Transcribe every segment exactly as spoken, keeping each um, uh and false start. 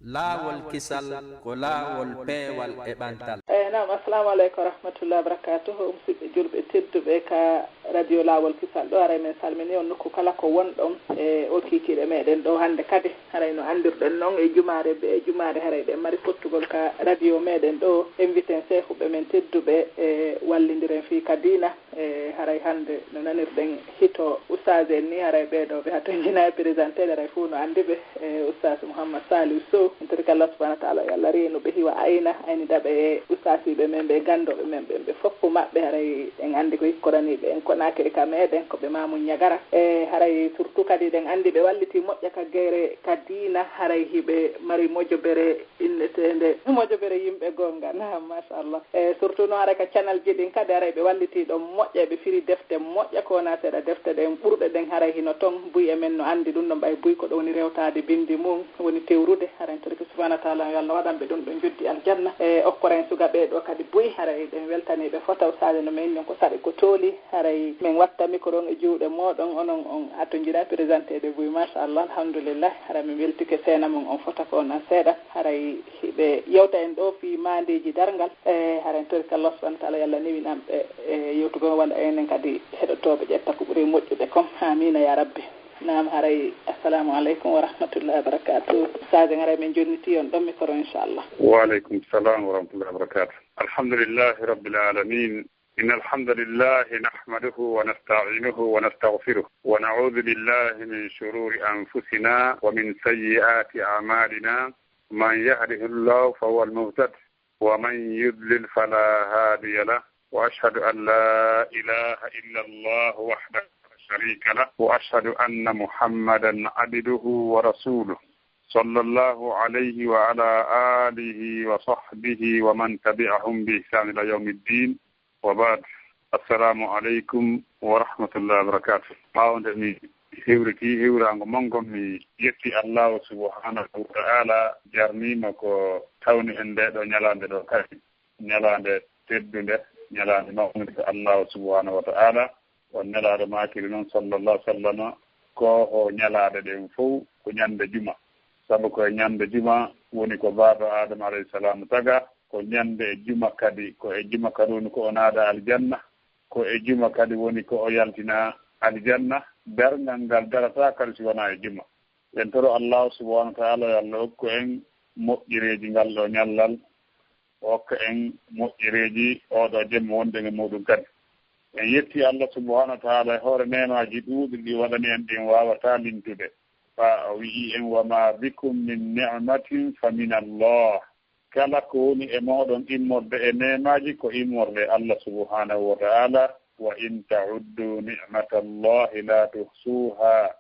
Laawol kisal ko laawol peewal e ɓantal. Eyi, naam, assalamu aleykum wa rahmatullahi wa barakatuhu. Musidɓe julɓe tedduɓe ka radio Laawol Kisal ɗo, haray men salmini on nokku kala ko wonɗon e o kiikiiɗe meɗen ɗo hannde kadi. Haray no anndirɗen non e jumaare be jumaare haray ɗen mari fottugol ka radio meɗen ɗo, inviten seehuɓe men tedduɓe e wallindiren fii ka diina. E haray hannde no nanirɗen hito ustaas en ni, haray ɓee ɗo ɓe hatonjina e présenté ɗe, haray fof no anndi ɓe. E ustaas Mouhammad Saliou Sow, en torike Allah subhanahu wa taala yo Allah reenu ɓe hiwa ayna, ayni daɓe e ustaasiiɓe men ɓe, ganndooɓe men ɓen, ɓe fof maɓɓe haray en anndi ko ikkoraniiɓe en Konaakiri ka meɗen, ko ɓe Maamun Ñagara. E haray surtout kadi ɗen anndi ɓe wallitii moƴƴa ka gere ka diina, haray hiɓe mari mojobere inneteende mojobere yimɓe goonga. Naam, machallah. E surtout noon haray ka canal ji ɗin kadi haray ɓe wallitii ɗon moƴƴa, ɓe firi defte moƴƴa, ko wonaa seeɗa defte ɗen ɓurɗe ɗen haray hino ton. Buy e men no anndi ɗum ɗon, ɓay buy ko ɗo woni rewtaade binndi mum, woni tewrude. Haray en torike subhanahu wa taala yo Allah waɗan ɓe ɗum ɗon joddi aljanna. E okkoren suga ɓee ɗo kadi buy, haray ɗen weltanii ɓe fota ustaade no men ɗon ko saɗi ko tooli. Haray men watta mikro on e juuɗe mooɗon, onon on hatonjira présenté ɗe buy. Machallah, alhamdulillah. Haray min weltike seena mon on fota ko on an seeɗa. Haray hiɓe yewta en ɗo fii maandeeji darngal. E haray en torike Allah subhanahu wa taala yo Allah newinan ɓe e yewtugol wonda enen kadi heɗotooɓe ƴetta ko ɓuri moƴƴude kon. Amiina ya rabbi. Naam, haray assalamu aleykum wa rahmatullahi wa barakatuh. Ustaas en haray min jonnitii on ɗon mikro inchallah. وعليكم السلام ورحمة الله وبركاته. الحمد لله رب العالمين. إن الحمد لله نحمده ونستعينه ونستغفره ونعوذ بالله من شرور أنفسنا ومن سيئات أعمالنا. من يهده الله فهو المهتد ومن يضلل فلا هادي له. وأشهد أن لا إله إلا الله وحده لا شريك له. وأشهد أن محمدا عبده ورسوله. صلى الله عليه وعلى آله وصحبه ومن تبعهم بإحسان إلى يوم الدين. وبعد. السلام عليكم ورحمة الله وبركاته. Ɓaawo nde mi hewritii hewraango manngo, mi yetti Allaahu subhaanahu wa ta'aala, jarniima ko tawni en ndee ɗoo ñalaande ɗoo kadi. Ñalaande teddunde, ñalaande mawnunde ka Allaahu subhaanahu wa ta'aala. On Nelaaɗo maakiri noon, sallallahu alaihi wa sallam, ko o ñalaande ɗen fof ko ñande juma. Sabu ko e ñande juma woni ko baaba Aadama alayhi salaam tagaa, ko ñande e juma kadi, ko e juma kadi woni ko o naada aljanna, ko e juma kadi woni ko o yaltina aljanna, darngal ngal darataa kadi si wonaa e juma. En toro Allaahu subhaanahu wa ta'aala yo Allah okku en moƴƴereeji ngal ɗoo ñallal, o okka en moƴƴereeji oo ɗoo jemma wonɗen e muuɗum kadi. En yetti Allah subhaanahu wa ta'aala e hoore neemaaji ɗuuɗi ɗi waɗani en ɗin waawataa limtude. Faa o wi'i en, "Wa maa bikum min ni'matin fa min Allah." Kala ko woni e mooɗon immorde e neemaaji ko immorde Allah subhaanahu wa ta'aala. "Wa in ta'uddu ni'matallahi la tuhsuha."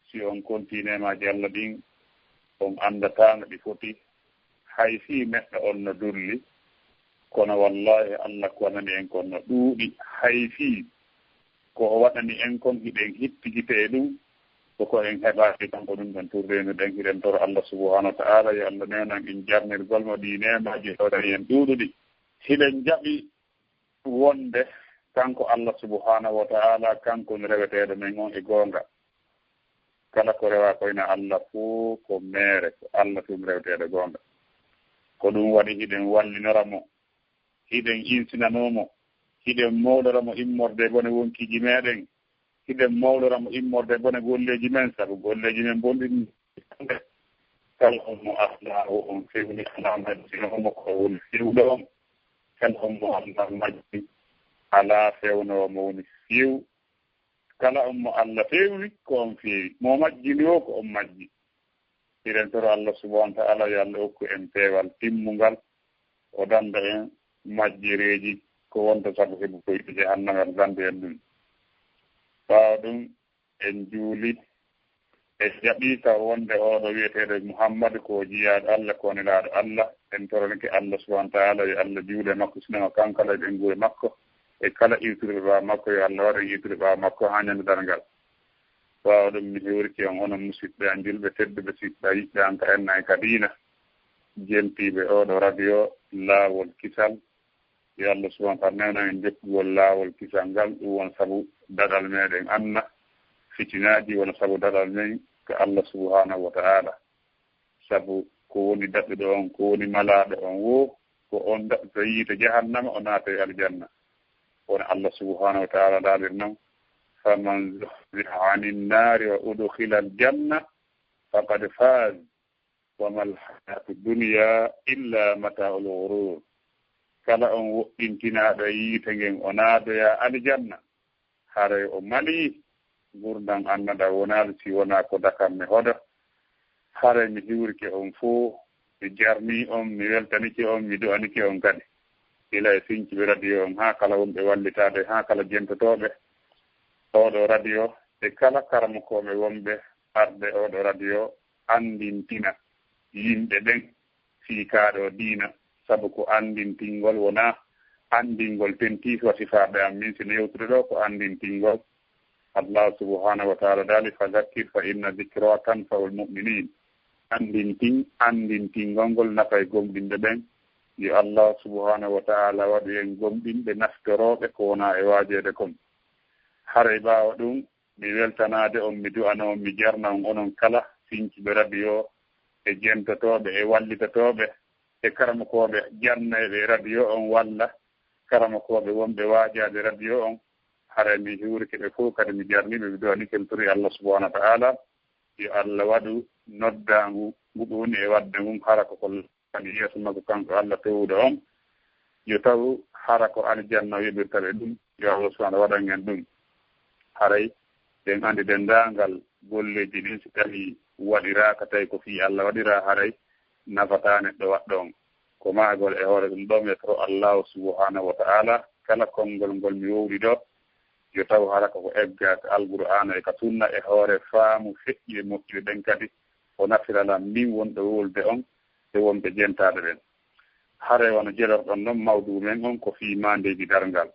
Si on kontii neemaaji Allah ɗin, on anndataa no ɗi foti, hay fii neɗɗo on no dulli. Kono wallaahi, Allah ko waɗani en kon no ɗuuɗi, hay fii ko o waɗani en kon hiɗen hittigite e ɗum, ko ko en heɓaaki kanko ɗum ɗon tun reenuɗen. Hiɗen toro Allah subhaanahu wa ta'aala yo Allah newnan en jarnirgol mo ɗii neemaaji o waɗani en ɗuuɗuɗi. Hiɗen jaɓi wonde kanko Allah subhaanahu wa ta'aala, kanko woni reweteeɗo men on e goonga. Kala ko rewaa ko ina Allah fof ko meere, ko Allah tun reweteeɗo goonga. Ko ɗum waɗi hiɗen wallinora mo, hiɗen insinanoo mo, hiɗen mawlora mo immorde e bone wonkiiji meɗen, hiɗen mawlora mo immorde e bone golleeji men, sabu golleeji men bonɗi ɗum. Kala on mo Allah o on fewni alaa majjinoowo mo ko woni fewɗo on. Kala on mo Allah majji alaa fewnoowo mo woni few. Kala on mo Allah fewni ko on feewi, mo majjini o ko on majji. Hiɗen toro Allah subhaanahu wa ta'aala yo Allah okku en peewal timmungal, o dannda en majjereeji ko wonta sabu heɓugol jahannama, o dannda en ɗum. Ɓaawo ɗum en juuli, en jaɓi taw wonde oo ɗoo wi'eteeɗo Muhammad ko jiyaaɗo Allah, ko nelaaɗo Allah. En toranike Allah subhaanahu wa ta'aala yo Allah juulu e makko, sinama kanko kala e ɓeynguure makko, e kala iwtuɗo ɓaawo makko, yo Allah waɗ en iwtuɗo ɓaawo makko haa ñande darngal. Ɓaawo ɗum mi hewrike on onon musidɓe an julɓe tedduɓe, siɗɗa yiɓɓe an ka enna e ka diina, jentiiɓe oo ɗoo radio Laawol Kisal. Yo Allah subhaanahu wa ta'aala newnan en jokkugol laawol kisal ngal, ɗum won sabu daɗal meɗen anna fitinaaji, wona sabu daɗal men ka Allah subhaanahu wa ta'aala. Sabu ko woni daɗɗuɗo on, ko woni malaaɗo on woo, ko on daɗɗuɗo yiite jahannama, o naatoy aljanna. Wona Allah subhanahu wa ta'ala daaliri non, "Faman zuhziha anin naari wa udkhila aljanna, faqad faz, wa mal hayatu dunya illa mata'ul ghurur." Kala on woɗɗintinaaɗo e yiite ngen, o naadoya aljanna, haray o mali. Ngurndan annada wonaali si wonaa ko dakamme hodo. Haray mi hiwrike on fow, mi jarnii on, mi weltanike on, mi du'anike on kadi. Gila e sincuɓe radio on, haa kala wonɓe wallitaade, haa kala jentotooɓe ooɗo radio, e kala karamokooɓe wonɓe arde ooɗo radio, anndintina yimɓe ɓen fii kaa ɗoo diina, sabu ko anndintingol wonaa anndingol tentii wa sifaaɓe am. Min si mi yewtude ɗoo ko anndintingol. Allah subhanahu wa ta'ala daali, "Fa zakkir fa inna zikra tanfa'ul mu'minin." Anndintin, anndintingol ngol nafay gomɗinɓe ɓen. Yo Allah subhanahu wa ta'ala waɗu en gomɗinɓe naftorooɓe ko wonaa e waajeede kon. Haray ɓaawo ɗum, mi weltanaade on, mi du'ana on, mi jarna on, onon kala sincuɓe radio, e jentotooɓe, e wallitotooɓe, e karamokooɓe jannayɓe radio on, walla karamokooɓe wonɓe waajaade radio on. Haray mi hiwrike ɓe fow, kadi mi jarni ɓe, mi du'anike, mi tori Allah subhanahu wa ta'ala, yo Allah waɗu noddaangu ngu ɓe woni e waɗde ngun, hara ko ko woni yeeso makko, kanko Allah towuɗo on, yo taw hara ko aljanna o yoɓirta ɓe ɗum, yo Allah subhanahu waɗan en ɗum. Haray ɗen anndi denndaangal golleeji ɗin, si tawii waɗiraaka, tawi ko fii Allah waɗiraa, haray nafataa neɗɗo waɗɗo on. Ko maagol e hoore ɗum ɗoo, mi toro Allahu subhanahu wa ta'ala, kala konngol ngol mi wowli ɗoo, yo taw hara ko ko eggaa ka Alqur'aana e ka Sunna e hoore faamu feƴƴi e moƴƴi ɗen kadi, o nafira lan min wonɗo wowlude on e wonɓe jentaaɓe ɓen. Haray wano jelorɗon non, mawduu men on ko fii maandeeji darngal.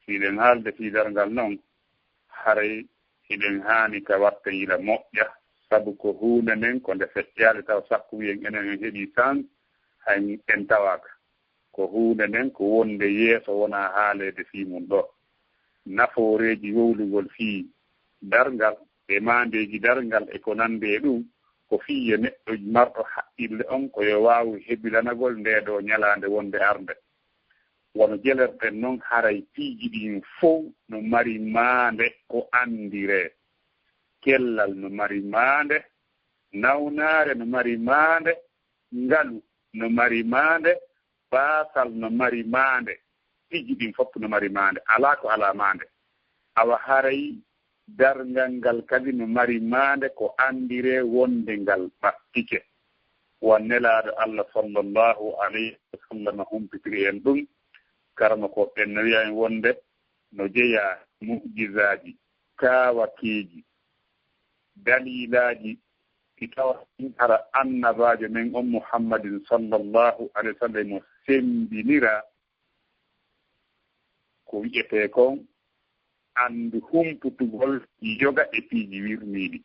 Si hiɗen haalde fii darngal non, haray hiɗen haani ka watten yila moƴƴa, sabu ko huunde nden ko nde feƴƴaali taw, sakko wi'en enen en heɓii sans, hay en tawaaka. Ko huunde nden ko wonde yeeso, wonaa haaleede fii mun ɗoo. Nafooreeji wowlugol fii darngal e maandeeji darngal e ko nanndi e ɗum, ko fii yo neɗɗo marɗo haqqille on ko yo waawu hebilanagol ndee ɗoo ñalaande wonde arde. Wano jelerɗen non, haray piiji ɗin fow no mari maande ko anndiree. Kellal no mari maande, nawnaare no mari maande, ngalu no mari maande, baasal no mari maande, piiji ɗin fof no mari maande, alaa ko alaa maande. Awa haray darngal ngal kadi no mari maande ko anndiree wonde ngal ɓattike. Wa Nelaaɗo Allah sallallahu alayhi wa sallam humpitiri en ɗum, karamokooɓe ɓen no wi'a en wonde no jeyaa mu'jizaaji, kaawakeeji, daliilaaji, ɗi tawa hara annabaajo men on Muhammadin sallallahu alayhi wa sallam mo semmbinira ko wi'etee kon anndu humputugol yoga e piiji wirniiɗi.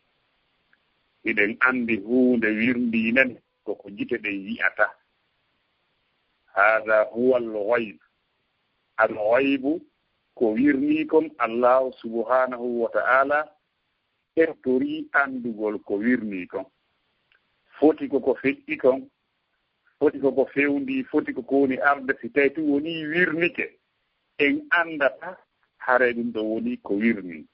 Hiɗen anndi huunde wirndiinde ko ko gite ɗen yi'ata. Haaza huwa al-ghayb. Al-ghaybu ko wirnii kon, Allaahu subhaanahu wa ta'aala hertorii anndugol ko wirnii kon. Foti ko ko feƴƴi kon, foti ko ko fewndii, foti ko ko woni arde, si tawi tun wonii wirnike, en anndata haray ɗum ɗoo woni ko wirnii.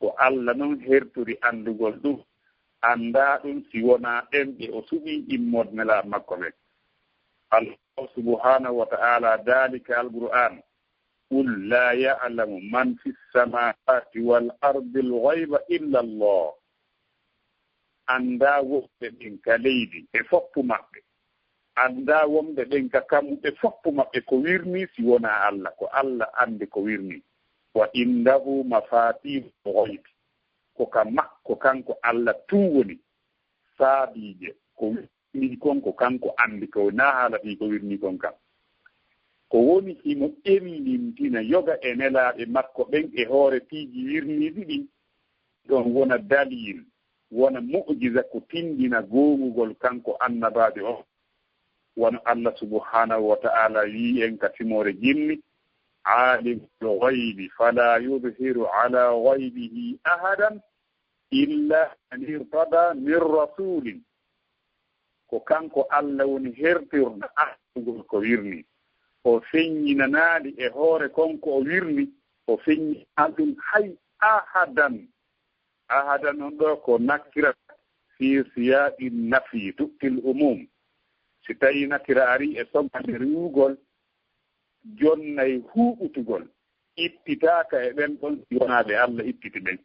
Ko Alla non hertori anndugol ɗum, anndaa ɗum si wonaa ɓen ɓe o suɓii immorde Nelaaɓe makko ɓen. Allaahu subhaanahu wa ta'aala daali ka Alqur'aan, "Qul laa ya'lamu man fis samaawaati wal ardil ghayba illa Allah." Anndaa wonɓe ɓen ka leydi e foppu maɓɓe, anndaa wonɓe ɓen ka kammu ɓe foppu maɓɓe ko wirnii si wonaa Alla. Ko Alla anndi ko wirnii. "Wa indahu mafaatihul ghaybi." Ko ka makko kanko Alla tun woni saabiije ko wirnii kon, ko kanko anndi, ko wonaa haala fii ko wirnii kon kan. Ko woni himo ƴellintina yoga e Nelaaɓe makko ɓen e hoore piiji wirniiɗi ɗin, ɗon wona daliil, wona mu'jiza ko tinndina goongugol kanko annabaajo on. Wano Alla subhaanahu wa ta'aala wi'i en ka timoore jinni, "Aalimul ghaybi falaa yudhiru alaa ghaybihi ahadan illa man irtadaa min rasuulin." ko kanko Alla woni hertirɗo artugol ko wirnii. O feññinanaali e hoore kon ko o wirnii, o feññinaali ɗum hay ahadan. Ahadan on ɗoo ko nakira fii siyaaqi nafi tu'til umum. Si tawii nakira arii e soɓande riiwugol, jonnay huuɓutugol, ittitaaka e ɓen ɗon si wonaa ɓe Alla ittiti ɓen.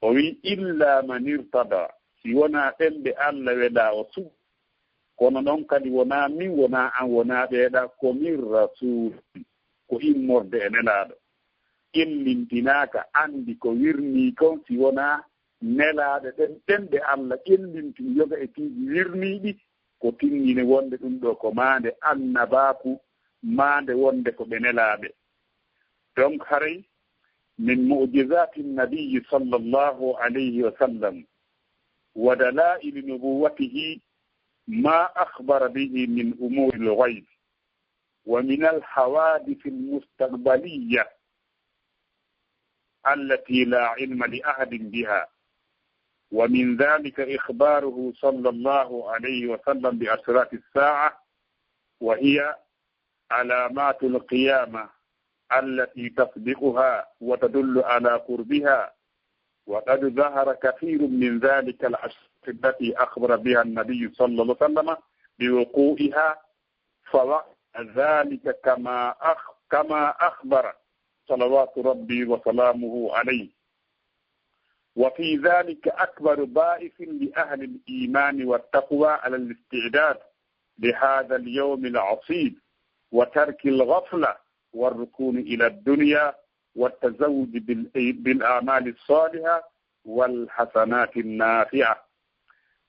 O wi'i, "Illa man irtada," si wonaa ɓen ɓe Alla welaa o suɓi. Kono non kadi wonaa min, wonaa an, wonaa ɓeeɗa, ko min rasul, ko immorde e Nelaaɗo. Illintinaaka, anndi ko wirnii kon si wonaa nelaaɓe ɓen, ɓen ɓe Alla ƴellintini yoga e piiji wirniiɗi, ko tinndini wonde ɗum ɗoo ko maande annabaaku, maande wonde ko ɓe nelaaɓe. Donc haray min mu'jizaati nabiyyi sallallahu alayhi wa sallam wa dalaa'ili nubuwwatihi ma akhbara bihi min umuuril ghayb wa minal hawaadisil mustaqbaliyya allati la ilma li ahadin biha. ومن ذلك إخباره صلى الله عليه وسلم بأشراط الساعة، وهي علامات القيامة التي تسبقها وتدل على قربها، وقد ظهر كثير من ذلك الأشراط التي أخبر بها النبي صلى الله عليه وسلم بوقوعها، فوقع ذلك كما أخ-، كما أخبر صلوات ربي وسلامه عليه. وفي ذلك أكبر باعث لأهل الإيمان والتقوى على الاستعداد لهذا اليوم العصيب وترك الغفلة والركون إلى الدنيا والتزود بال-، بالأعمال الصالحة والحسنات النافعة.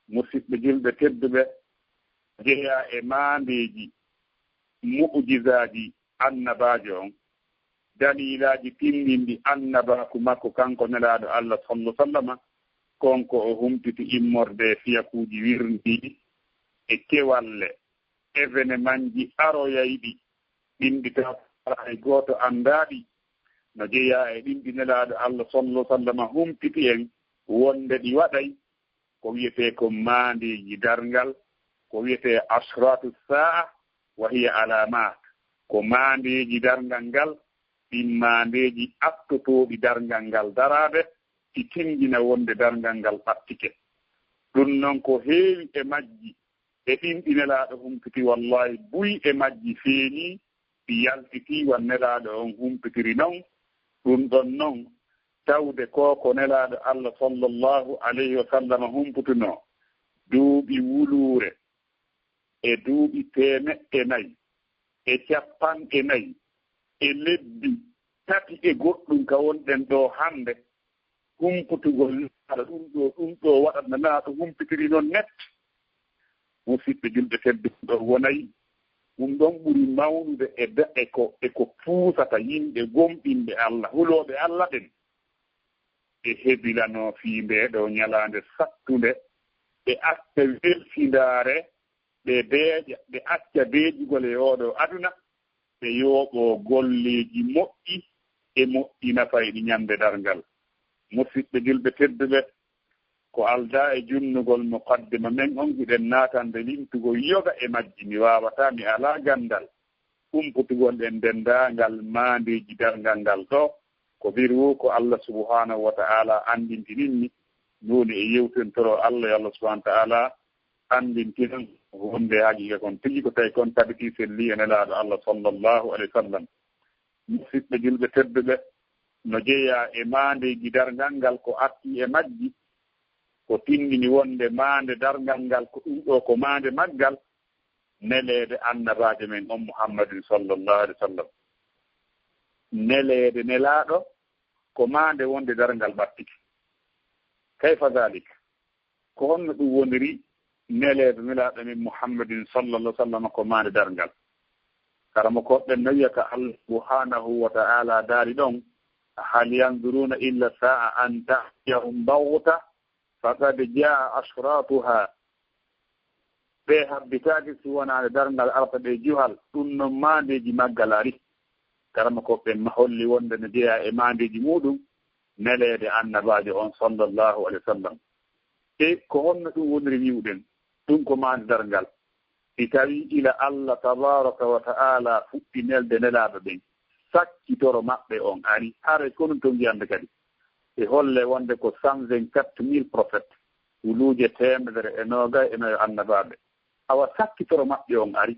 Musidɓe julɓe tedduɓe, jeyaa e maandeeji, mu'jizaaji annabaajo on, daliilaaji tinndinɗi annabaaku makko kanko Nelaaɗo Allah sallallahu alaihi wasallama, kon ko o humpiti immorde e fiyakuuji wirndiiɗi e kewalle, evenemanji aroyayɗi, ɗin ɗi taw hay gooto anndaɗi, no jeyaa e ɗin ɗi Nelaaɗo Allah sallallahu alaihi wasallama humpiti en wonde ɗi waɗay, ko wiyetee ko maandeeji darngal, ko wiyetee ashratu sa'a, wa hiya alamat, ko maandeeji darngal ngal, ɗin maandeeji attotooɗi darngal ngal daraade, ɗi tinndina wonde darngal ngal ɓattike. Ɗum non ko heewi e majji, e ɗin ɗi Nelaaɗo humpiti, wallahi, buy e majji feeñii, ɗi yaltitii, wan Nelaaɗo on humpitiri non. Ɗum ɗon non, tawde ko ko Nelaaɗo Allah sallallahu alayhi wa sallam humputunoo, duuɓi wuluure, e duuɓi teemeɗɗe nayi, e cappanɗe nayi, e lebbi tati e goɗɗum ka wonɗen ɗoo hannde, humputugol Nelaaɗo ɗum ɗoo, ɗum ɗoo waɗat no Nelaaɗo humpitiri non net. Musidɓe julɓe tedduɓe, ɗum ɗoo wonay, ɗum ɗon ɓuri mawnude e da-, e ko, e ko puusata yimɓe gomɗinɓe Allah, hulooɓe Allah ɓen, ɓe hebilanoo fii ndee ɗoo ñalaande sattunde, ɓe acca welsindaare, ɓe deeƴa, ɓe acca deeƴugol e oo ɗoo aduna, ɓe yooɓoo golleeji moƴƴi e moƴƴi nafayɗi ñande darngal. Musidɓe julɓe tedduɓe, ko aldaa e junnugol muqaddima men on, hiɗen naatande lintugol yoga e majji. Mi waawataa, mi alaa ganndal humputugol en denndaangal maandeeji darngal ngal ɗoo. Ko biru ko Allah subhanahu wa ta'ala anndintininmi, ɗum woni e yewtintoro Allah, yo Allah subhanahu wa ta'ala anndintinan wonde haqiiqa kon tigi ko tawi kon tabiti selli e Nelaaɗo Allah sallallahu alaihi wasallam. Musidɓe julɓe tedduɓe, no jeyaa e maandeeji darngal ngal ko arti e majji, ko tinndini wonde maande darngal ngal ko ɗum ɗoo ko maande maggal, neleede annabaajo men on Muhammadin sallallahu alaihi wasallam. Neleede Nelaaɗo ko maande wonde darngal ɓattike. Kayfa dhalik? Ko honno ɗum woniri neleede Nelaaɗo men Muhammadin sallallahu alaihi wasallam ko maande darngal? Karamokooɓe ɓen no wi'a ka Allah subhanahu wa ta'ala daali ɗon, "Hal yanzuruna illa sa'a an ta'tiyahum baghta, faqad jaa ashratuha." Ɓe habbitaaki si wonaa nde darngal arata ɓe juhal, ɗum non maandeeji maggal ari. Karamokooɓe ɓen ma holli wonde no jeyaa e maandeeji muuɗum neleede annabaajo on sallallahu alaihi wasallam. E ko honno ɗum woniri wi'uɗen? Ɗum ko maande darngal. Si tawii ila Allah tabaaraka wa ta'ala fuɗɗi nelde nelaaɓe ɓen, sakkitoro maɓɓe on ari, haray ko ɗum to njiyande kadi. E holle wonde ko cent vingt-quatre mille prophètes, wuluuje teemedere e noogay e nayo annabaaɓe. Awa sakkitoro maɓɓe on ari.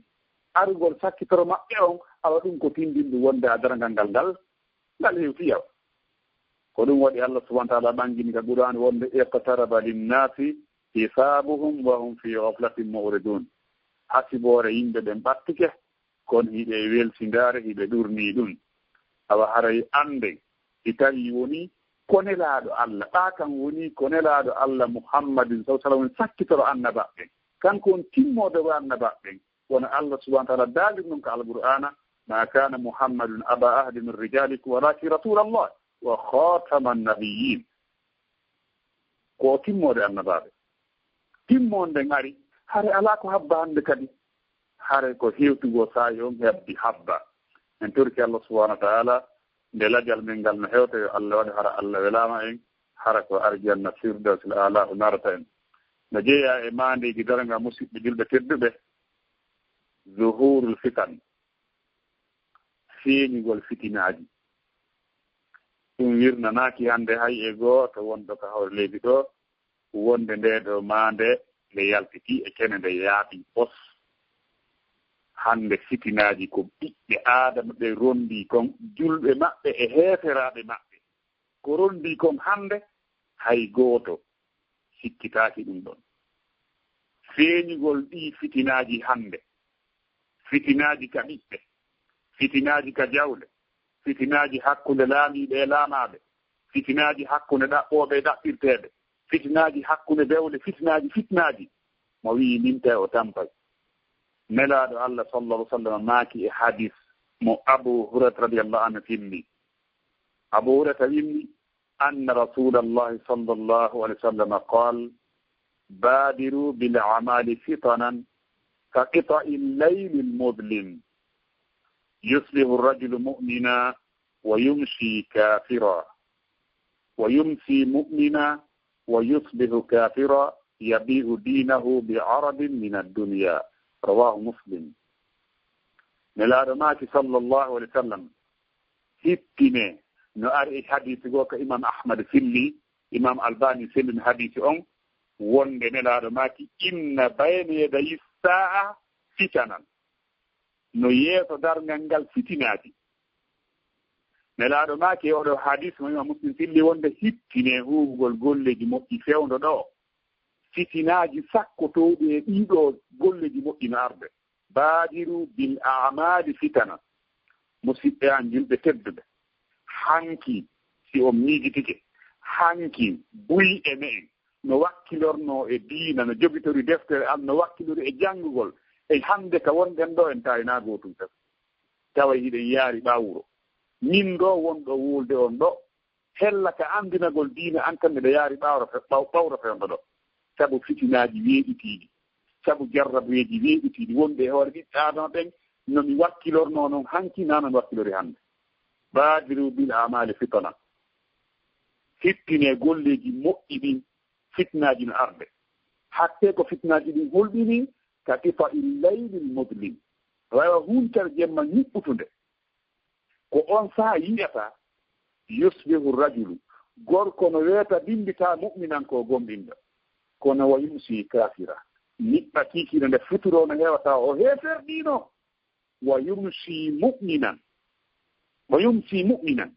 Arugol sakkitoro maɓɓe on, awa ɗum ko tindinɗum wonde a darngal ngal ngal, ngal hewti yaw. Ko ɗum waɗi Allah subhanahu wa ta'ala ɓangini ka Qur'an wonde, "Iqtaraba linnasi hisabuhum wa hum fi ghaflatin mu'ridun." Hasiboore yimɓe ɓen ɓattike, kono hiɓe e welsindaare, hiɓe ɗurnii ɗum. Awa haray annden, si tawii wonii ko nelaaɗo Allah, ɓaa kan wonii ko nelaaɗo Allah Muhammadin sallallahu alaihi wasallam, sakkitoro annabaaɓe ɓen. Kanko on timmoodo annabaaɓe ɓen. Wona Allah subhanahu wa ta'ala daaliri ɗum ka Alqur'aana, "Ma kana Muhammadun aba ahadin min rijalikum walakin rasulallah wa khataman nabiyyin." Ko o timmoode annabaaɓe. Timmoode nden ari, hare alaa ko habba hannde kadi. Hare ko hewtugol saa'i on hebbi habba. En torki Allah subhanahu wa ta'ala, nde lajal men ngal no hewta, yo Allah waɗu hara Allah welaama en, hara ko arjanna Firdawsil A'la o narata en. No jeyaa e maandeeji darnga, musidɓe julɓe tedduɓe, zuhurul fitan, feeñugol fitinaaji. Ɗum wirnanaaki hannde hay e gooto wonɗo ka hoore leydi ɗo, wonde ndee ɗoo maande nde yaltitii e kene, nde yaaɓii pos. Hannde fitinaaji ko ɓiɓɓe Aadama ɓe rondii kon, julɓe maɓɓe e heeferaaɓe maɓɓe. Ko rondii kon hannde, hay gooto sikkitaaki ɗum ɗon. Feeñugol ɗii fitinaaji hannde, fitinaaji ka ɓiɓɓe, fitinaaji ka jawle, fitinaaji hakkunde laamiiɓe e laamaaɓe, fitinaaji hakkunde ɗaɓɓooɓe e ɗaɓɓirteeɓe, fitinaaji hakkunde bewle, fitinaaji, fitinaaji. Mo wi'i limtay o tampay. Nelaaɗo Allah sallallahu alaihi wasallam maaki e hadis mo Abu Hurairah radiyallahu anhu filli. Abu Hurairah winni, أن رسول الله صلى الله عليه وسلم قال: بادروا بالأعمال فتنا كقطع الليل المظلم، يصبح الرجل مؤمنا ويمسي كافرا، ويمسي مؤمنا ويصبح كافرا، يبيع دينه بعرض من الدنيا. رواه مسلم. Nelaaɗo maaki sallallahu alaihi wasallam, hittine, no ari e hadisi goo ka Imam Ahmad filli, Imam Albani sellini hadisi on, wonde Nelaaɗo maaki, إن بين يدي الساعة فتنا. No yeeso darngal ngal fitinaaji. Nelaaɗo maaki e oɗo hadis mo Imam Muslim filli wonde, hittine huuwugol golleeji moƴƴi fewndo ɗoo. Fitinaaji sakkotooɗi e ɗii ɗoo golleeji moƴƴi no arde. Baadiru bil a'maali fitana. Musidɓe an julɓe tedduɓe, hanki si on miijitike, hanki buy e me'en no wakkilornoo e diina, no jogitori deftere Allah, no wakkilori e janngugol, e hannde ka wonɗen ɗoo en tawi na gootum fes. Tawa hiɗen yaari ɓaawo wuro. Min ɗoo wonɗo wolde on ɗoo, hella ka anndinagol diina an tan miɗo yaari ɓawro fe-, ɓaw-, ɓawro fewndo ɗoo. Sabu fitinaaji weeɓitiiɗi, sabu jarrabuyeeji weeɓitiiɗi wonɓe e hoore ɓiɓɓe Aadama ɓen, no mi wakkilornoo non hanki, na no mi wakkilori hannde. Baadiru bil a'maali fitana. Hittine golleeji moƴƴi ɗin, fitinaaji no arde. Hattee ko fitinaaji ɗin hulɓinii, ka qita'il laylil mudlim. Waywa huntere jemma ñuɓɓutunde. Ko on saha yi'ata, yusbihu rajulu, gorko no weeta bimbitaa mu'minan ko gomɗinɗo. Kono wa yumsi kafira. Niɓɓa kiikiiɗe nde futuro no heewa tawa o heeferɗiino. Wa yumsi mu'minan. Wa yumsi mu'minan.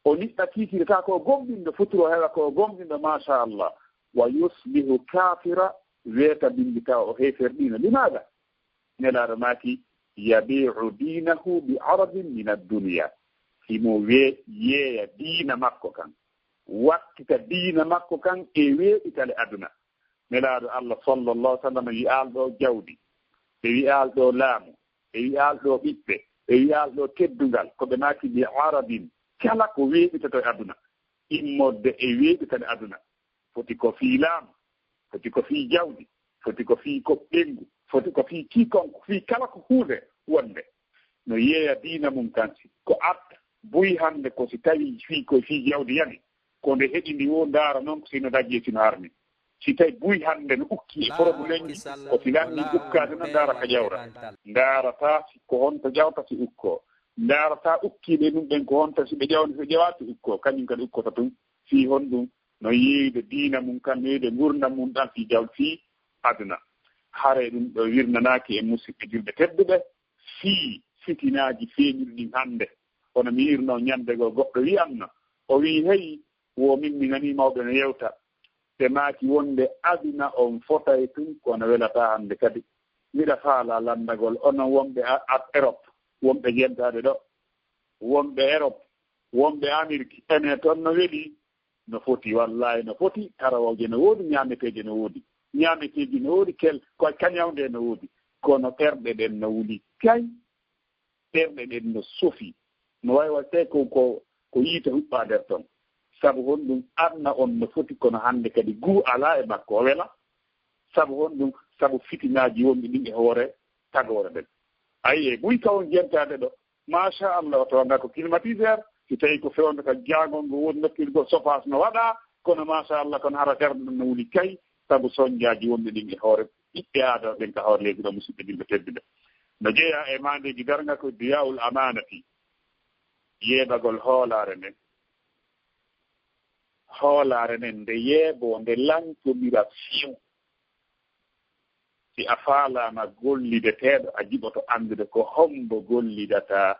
O niɓɓa kiikiiɗe tawa ko gomɗinɗo, futuro heewa ko gomɗinɗo, machallah. Wa yusbihu kafira, weeta bimbitaa o heeferɗiino. Limaada? Nelaaɗo maaki, yabi'u dinahu bi aradin min ad-dunya. Himo we-, yeeya diina makko kan. Wattita diina makko kan e weeɓitale aduna. Nelaaɗo Allah sallallahu alaihi wasallam wi'aali ɗoo jawdi, ɓe wi'aali ɗoo laamu, ɓe wi'aali ɗoo ɓiɓɓe, ɓe wi'aali ɗoo teddungal, ko ɓe maaki bi aradin, kala ko weeɓitoto e aduna, immorde e weeɓitale aduna. Foti ko fii laamu, foti ko fii jawdi, foti ko fii ko ɓeyngu, foti ko fii kiikonko, fii kala ko huunde wonde no yeeya diina mum kan. Si ko arta buy hannde, ko si tawi fii ko fii jawdi yani, ko nde heɗi ndi wo ndaara non ko sino daggi e sino harmi. Si tawi buy hannde no ukki e problème ji, ko si lanni ukkaade no ndaara ka ƴawra. Ndaarataa si ko honto ƴawta si ukkoo. Ndaarataa ukkiiɓe ɗum ɓen ko honto si ɓe ƴawni, so ƴawaaki ukkoo, kañum kadi ukkota tun. Fii honɗum? No yeeyude diina mum kan, no yeeyude ngurndan mum ɗan fii jaw-, fii aduna. Haray ɗum ɗo wirnanaaki e musiɓɓe julɓe tedduɓe fii fitinaaji feeñuɗi ɗin hannde. Kono mi yi'irno ñande goo goɗɗo wi'anno, o wi'i, "Hey, wo min mi nanii mawɓe no yewta." Ɓe maaki wonde aduna on fotay tun, kono welataa hannde kadi. Miɗa faalaa lanndagol onon wonɓe a-, a-, Erop, wonɓe jentaade ɗo, wonɓe Erop, wonɓe Amerik, ene ton no weli, no foti, wallaahi no foti, tarawooje no woodi, ñaameteeje no woodi, ñaameteeji no woodi, kel-, ko kañawde no woodi, kono ɓerɗe ɗen no wuli kay. Ɓerɗe ɗen no sofi, no wayi waɗde ko, ko, ko yiite huɓɓaa nder ton. Sabu honɗum? Aduna on no foti, kono hannde kadi guu alaa e makko, o wela. Sabu honɗum? Sabu fitinaaji wonɗi ɗin e hoore tagoore nden. Ayi, e buy ka on jentaade ɗo, machallah, o tawa nga ko climatiseur, si tawi ko fewndo ka jaangol ngo woni nokkiirgol sofaas no waɗaa, kono machallah, kono hara ɓerɗe ɗen no wuli kay, sabu sonjaaji wonɗi ɗin e hoore ɓiɓɓe Aadama ɓen ka hoore leydi ɗo, musiɓɓe julɓe tedduɓe. No jeyaa e maandeeji darnga ko diyaa'ul amaanati, yeebagol hoolaare nden. Hoolaare nden nde yeeboo, nde lancondira few. Si a faalaama gollideteeɗo, a jiɓoto anndude ko hombo gollidataa.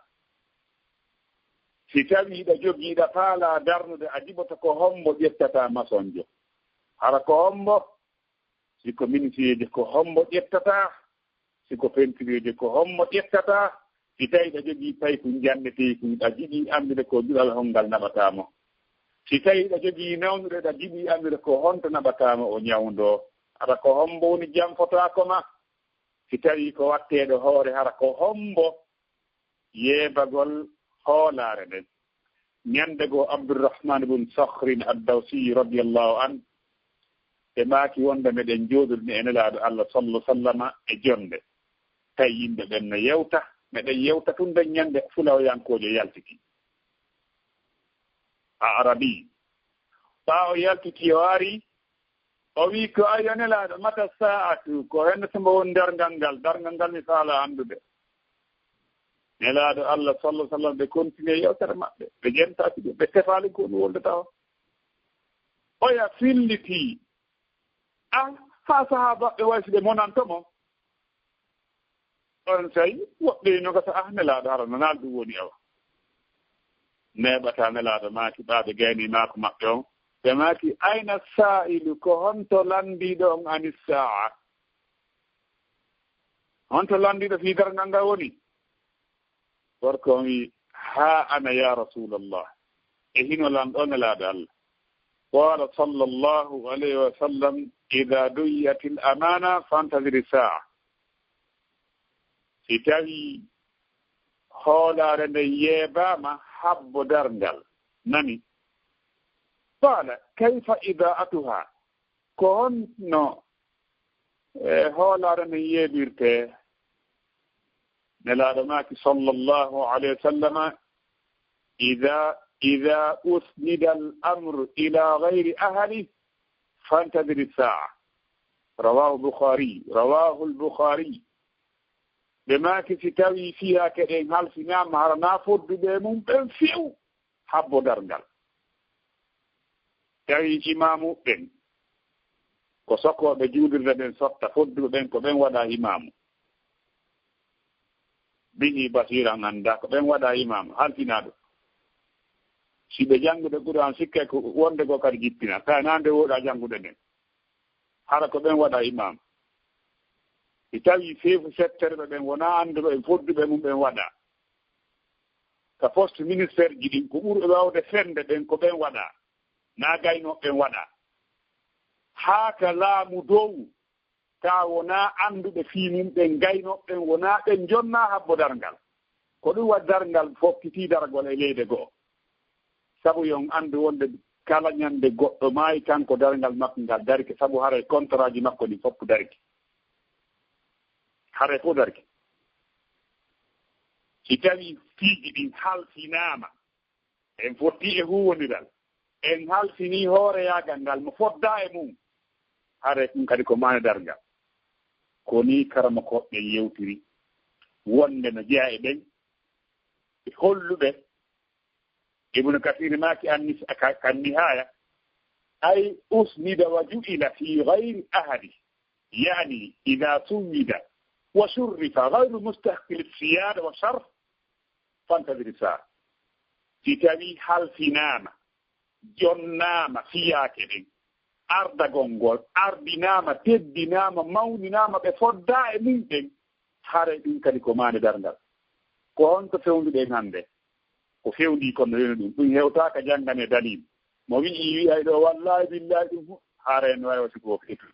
Si tawii hiɗa jogii, hiɗa faalaa darnude, a jiɓoto ko hombo ƴettataa masonjo. Hara ko hombo? Si ko minisiyeeje, ko hombo ƴettataa? Si ko pentireeje, ko hombo ƴettataa? Si tawii hiɗa jogii paykun janneteekun, a jiɓii anndude ko duɗal hongal naɓataa mo. Si tawii hiɗa jogii nawnude, a jiɓii anndude ko honto naɓataa mo o ñawndoo. Hara ko hombo woni janfotaako ma? Si tawii ko watteeɗo hoore, hara ko hombo yeebagol hoolaare nden? Ñande goo, Abdurrahman bun Sakhrin Ad-Dawsi radiyallahu anhu, ɓe maaki wonde meɗen jooɗodini e Nelaaɗo Allah sallallahu alaihi wasallama e jonde. Tawi yimɓe ɓen no yewta, meɗen yewta tun, nden ñande fulawoyankoojo yaltiti. A Arabi. Ɓaawo yaltiti, o ari, o wi'i ko, "Ayyo Nelaaɗo, mata saa'atu? Ko hennde so mbo woni darngal ngal? Darngal ngal mi faalaa anndude." Nelaaɗo Allah sallallahu alaihi wasallam, ɓe continue yewtere maɓɓe. Ɓe jentaaki ɗum, ɓe tefaali ko ɗum woldata o. Oya filliti. Ah, haa sahaabaaɓe way si ɓe monanto mo. Onsay woɓɓe no gasa, "Ah, Nelaaɗo, hara no naaldu woni awa." Neeɓataa, Nelaaɗo maaki, ɓaaɓe gayni maako maɓɓe on. Ɓe maaki, "Ayna saa'ilu, ko honto lanndiiɗo on ani saa'a? Honto lanndiiɗo fii darngal ngal woni?" Gorko on wi'i, "Haa ana ya Rasulallah, e hino lan ɗo Nelaaɗo Allah." Qala sallallahu alayhi wa sallam, "Idha duyi'atil amana fantaziri sa'a." Si tawi hoolaare nden yeebaama, habbo darngal. Nani? Qala, "Kayfa idha'atuha?" Ko honno, e, hoolaare nden yeebirtee? Nelaaɗo maaki, sallallahu alayhi wa sallama, "Idha, idha usnida al-amru ila ghayri ahli, fantadhiri sa'a." Rawahu Bukhari, rawahu al-Bukhari. Ɓe maaki, si tawi fiyaake ɗen halfinaama, hara na fodduɓe mum ɓen few habbo darngal. Tawi imaamu ɓen, ko sokooɓe juulirde ɓen sotta, fodduɓe ɓen ko ɓen waɗa imaamu. Bihi basiran, annda ko ɓen waɗa imaamu, halfinaaɗo. Si ɓe janngude Qur'an, sikkay ko wonde goo kadi jippina, kay na nde wooɗa janngude nden. Hara ko ɓen waɗa imaamu. Si tawi feefu settere ɓe ɓen wona annduɓe, ɓen fodduɓe mum ɓen waɗa. Ka poste ministère ji ɗin, ko ɓurɓe waawde fende ɓen ko ɓen waɗa, na gaynooɓe ɓen waɗa. Haa ka laamu dow, ka wona annduɓe fii mum ɓen, gaynooɓe ɓen wona ɓen jonna habbo darngal. Ko ɗum waɗi darngal fokkiti dargol e leyde goo. Sabu yon anndu wonde kala ñande goɗɗo maayi, kanko darngal makko ngal darike, sabu haray kontaraaji makko ɗin fof darike. Haray fof darike. Si tawi piiji ɗin halfinaama, en fotti e huuwondiral, en halfinii hooreyaagal ngal mo foddaa e mum, Haray ɗum kadi ko maande darngal. Ko nii karamokooɓe ɓen yewtiri, wonde no jeyaa e ɓen, ɓe holluɓe. Ibnu Kasiir maaki an nis-, ka, kan Nihaaya, ay usnida wa ju'ila fi gayri ahadi, yani ida suwida wa shurrifa gayru mustahqil siyada wa sharf, fantadiri saa. Si tawi halfinaama, jonnaama fiyaake ɗen, ardagol ngol, ardinaama, teddinaama, mawninaama, ɓe foddaa e mum ɗen, haray ɗum kadi ko maande darngal. Ko honto fewnduɗen hannde? Ko fewndii kon no woni ɗum. Ɗum hewtaaka janngane dalil. Mo wi'i, wi'ay ɗo, wallaahi, billaahi, ɗum fu-, haray no wayi wasi ko feetu.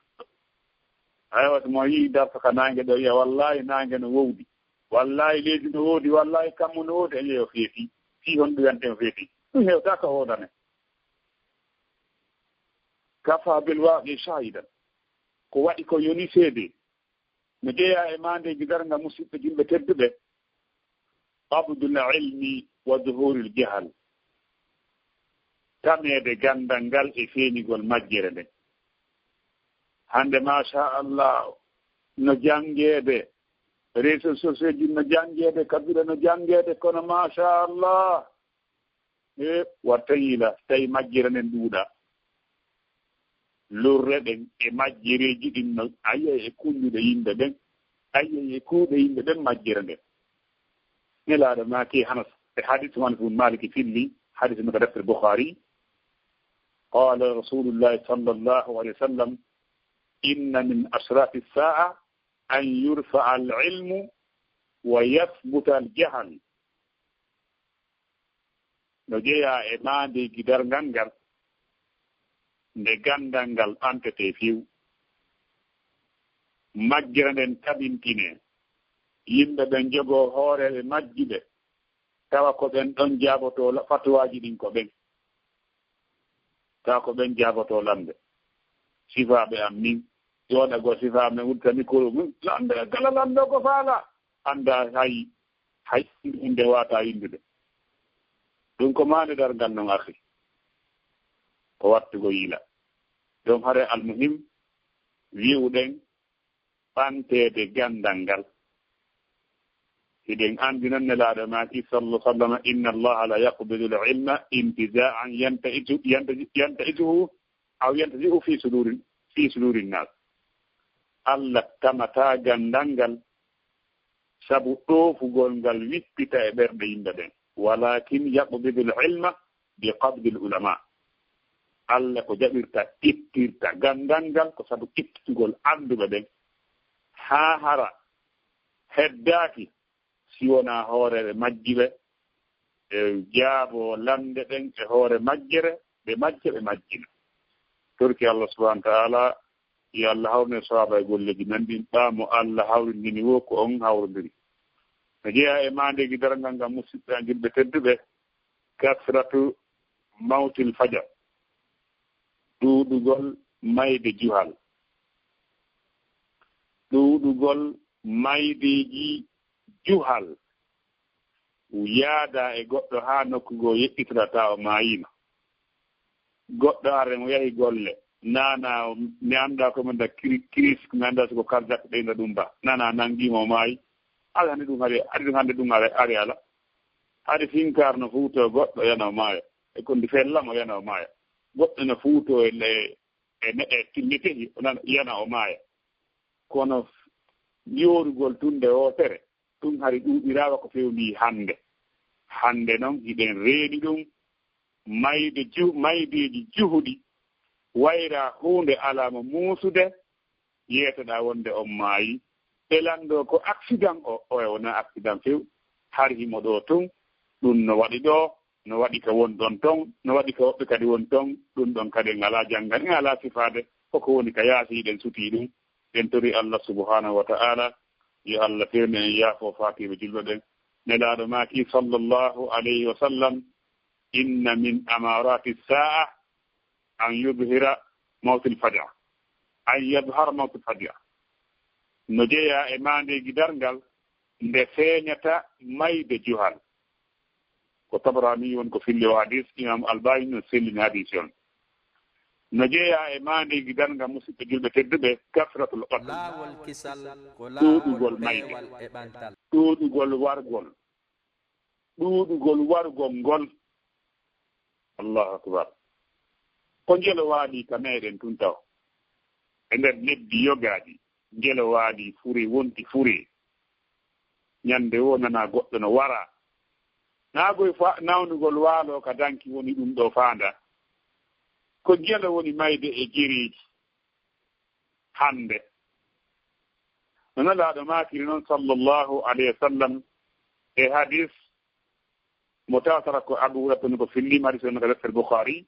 Hay wasi mo yi'i darto ka naange ɗo, wi'a, wallaahi, naange no wowdi. Wallaahi, leydi no woodi. Wallaahi, kammu no woodi. A yi'ay o feeti. Fii honɗum wiyante o feeti? Ɗum hewtaaka o woodane. Kafa bil waaqi shaahidan. Ko waɗi ko yoni seede. No jeyaa e maandeeji darnga, musiɓɓe julɓe tedduɓe, qabdul ilmi wa zuhuril jahal, tameede ganndal ngal e feeñigol majjere nden. Hannde, machallah, no janngeede, réseaux sociaux ji no janngeede, kabila no janngeede, kono machallah, e watta yiila, tawi majjere nden ɗuuɗa. Lorre ɗen e majjereeji ɗin no, a yi'ay e kunnduɗe yimɓe ɓen, a yi'ay e kuuɗe yimɓe ɓen majjere nden. Nelaaɗo maaki Anas, e hadis mo Anas bun Malik filli, hadis mo ka deftere Bukhari, qala Rasulullahi sallallahu alayhi wa sallam, inna min ashrati saa an yurfa al ilmu wa yasbuta al jahal. No jeyaa e maandeeji darngal ngal, nde ganndal ngal ɓantetee few, majjere nden tabintinee, yimɓe ɓen jogoo hooreeɓe majjuɓe, tawa ko ɓen ɗon jaabotoo la-, fatuwaaji ɗin ko ɓen. Tawa ko ɓen jaabotoo lamnde. Sifaaɓe am min, jooɗa go sifaaɓe men, udda mikoro mum, lamnde, kala lamnde ko faala. Annda hay, hay innde wata inndude. Ɗum ko maande darngal non, akhi. Ko wattugo yiila. Ɗum hare almuhim, wi'uɗen ɓanteede ganndal ngal. Hiɗen anndi non Nelaaɗo maaki, sallallahu alaihi wasallam, inna Allaha la yaqbidu al-ilma intiza'an yanta'itu-, yanta-, yanta'ituhu aw yantazi'u fi sudurin, fi sudurin nas. Allah tamataa ganndal ngal sabu ɗoofugol ngal wippita e ɓerɗe yimɓe ɓen. Walakin yaqbidul ilma bi qabdil ulama. Allah ko jaɓirta, ittirta ganndal ngal ko sabu ittitugol annduɓe ɓen. Haa hara heddaaki si wonaa hooreeɓe majjuɓe, ɓe jaaboo lamnde ɗen e hoore majjere, ɓe majja, ɓe majjina. Torki Allah subhanahu wa ta'ala, yo Allah hawrine sawaaba e golleeji men ɗin, ɓaa mo Allah hawrindini woo ko on hawrondiri. No jeyaa e maandeeji darngal ngal, musiɓɓe am julɓe tedduɓe, kasratu mawtil fajar, ɗuuɗugol mayde juhal. Ɗuuɗugol maydeeji juhal. Yaada e goɗɗo haa nokku goo yeƴƴitorata o maayiino. Goɗɗo are mo yahi golle, nana mi annda ko mo nda kiri-, kiris, ko mi annda so ko cardiaque ɓeyda ɗum ba. Nana nangiima o maayi. Ala hannde ɗum hari, ari ɗum hannde ɗum are, ari ala. Hari Finkar no fuuto goɗɗo yana o maaya. E ko ndi fella mo yana o maaya. Goɗɗo no fuuto e le-, e ne-, e tinnetehi, o nana, yana o maaya. Kono yoorugol tun nde wootere, ɗum hari ɗuuɗiraama ko fewndii hannde. Hannde non, hiɗen reeni ɗum, mayde ju-, maydeeji juhuɗi, wayra huunde alaa mo muusude, yeetoɗaa wonde on maayi. Ɓe lanndoo ko accident o, oya wonaa accident few, hari himo ɗoo tun, ɗum no waɗi ɗoo, no waɗi ka won ɗon ton, no waɗi ka woɓɓe kadi won ton, ɗum ɗon kadi en alaa janngan, en alaa sifaade, koko woni ka yaasi, hiɗen sutii ɗum. En tori Allah subhanahu wa ta'ala, yo Allah fewnu en, yaafo faatiiɓe julɓe ɓen. Nelaaɗo maaki, sallallahu alayhi wa sallam, inna min amarati sa'a an yudhira mawtil faj'a, an yadhhara mawtil faj'a. No jeyaa e maandeeji darngal nde feeñata mayde juhal. Ko Tabarani woni ko filli o hadis, Imam Albani no sellini hadis on. No jeyaa e maandeeji darnga, musidɓe julɓe tedduɓe, kasratul qatl, laawol kisal ko ɗuuɗugol laawol mayde, peewal e ɓantal. Ɗuuɗugol wargol, ɗuuɗugol wargol ngol. Allahu akbar. Ko njelo waali ka meeɗen tun taw. E nder lebbi yogaaji, njelo waali fure, wonti fure. Ñande woo nana goɗɗo no wara. Naa goy fa-, nawnugol waalo ka danki woni ɗum ɗo faanda. Ko njelo woni mayde e jereeji hannde. No Nelaaɗo maakiri noon, sallallahu alayhi wa sallam, e hadis mo tawata ko Abu Hurayra tun ko filliima, hadis on ka deftere Bukhari,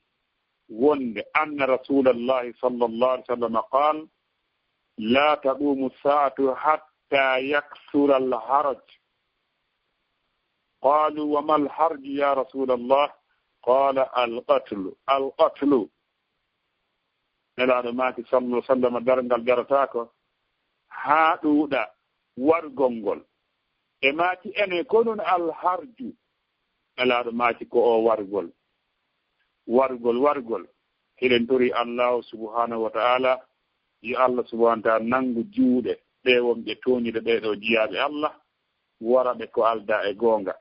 wonde anna Rasulallahi sallallahu alayhi wa sallam qaal: "La taqumu saatu hatta yaksura al-haraj." Qaalu: "Wa ma al-harju ya Rasulallah?" Qaala: "Al-qatlu, al-qatlu." Nelaaɗo maaki, sallallahu alaihi wasallam, darngal darataako haa ɗuuɗa wargol ngol. E maaki ene ko ɗum alharju. Nelaaɗo maaki ko o wargol. Wargol, wargol. Hiɗen tori Allahu subhanahu wa ta'ala, yo Allah subhanahu wa ta'ala nanngu juuɗe ɓe wonɓe tooñude ɓee ɗoo jiyaaɓe Allah, wara ɓe ko aldaa e goonga.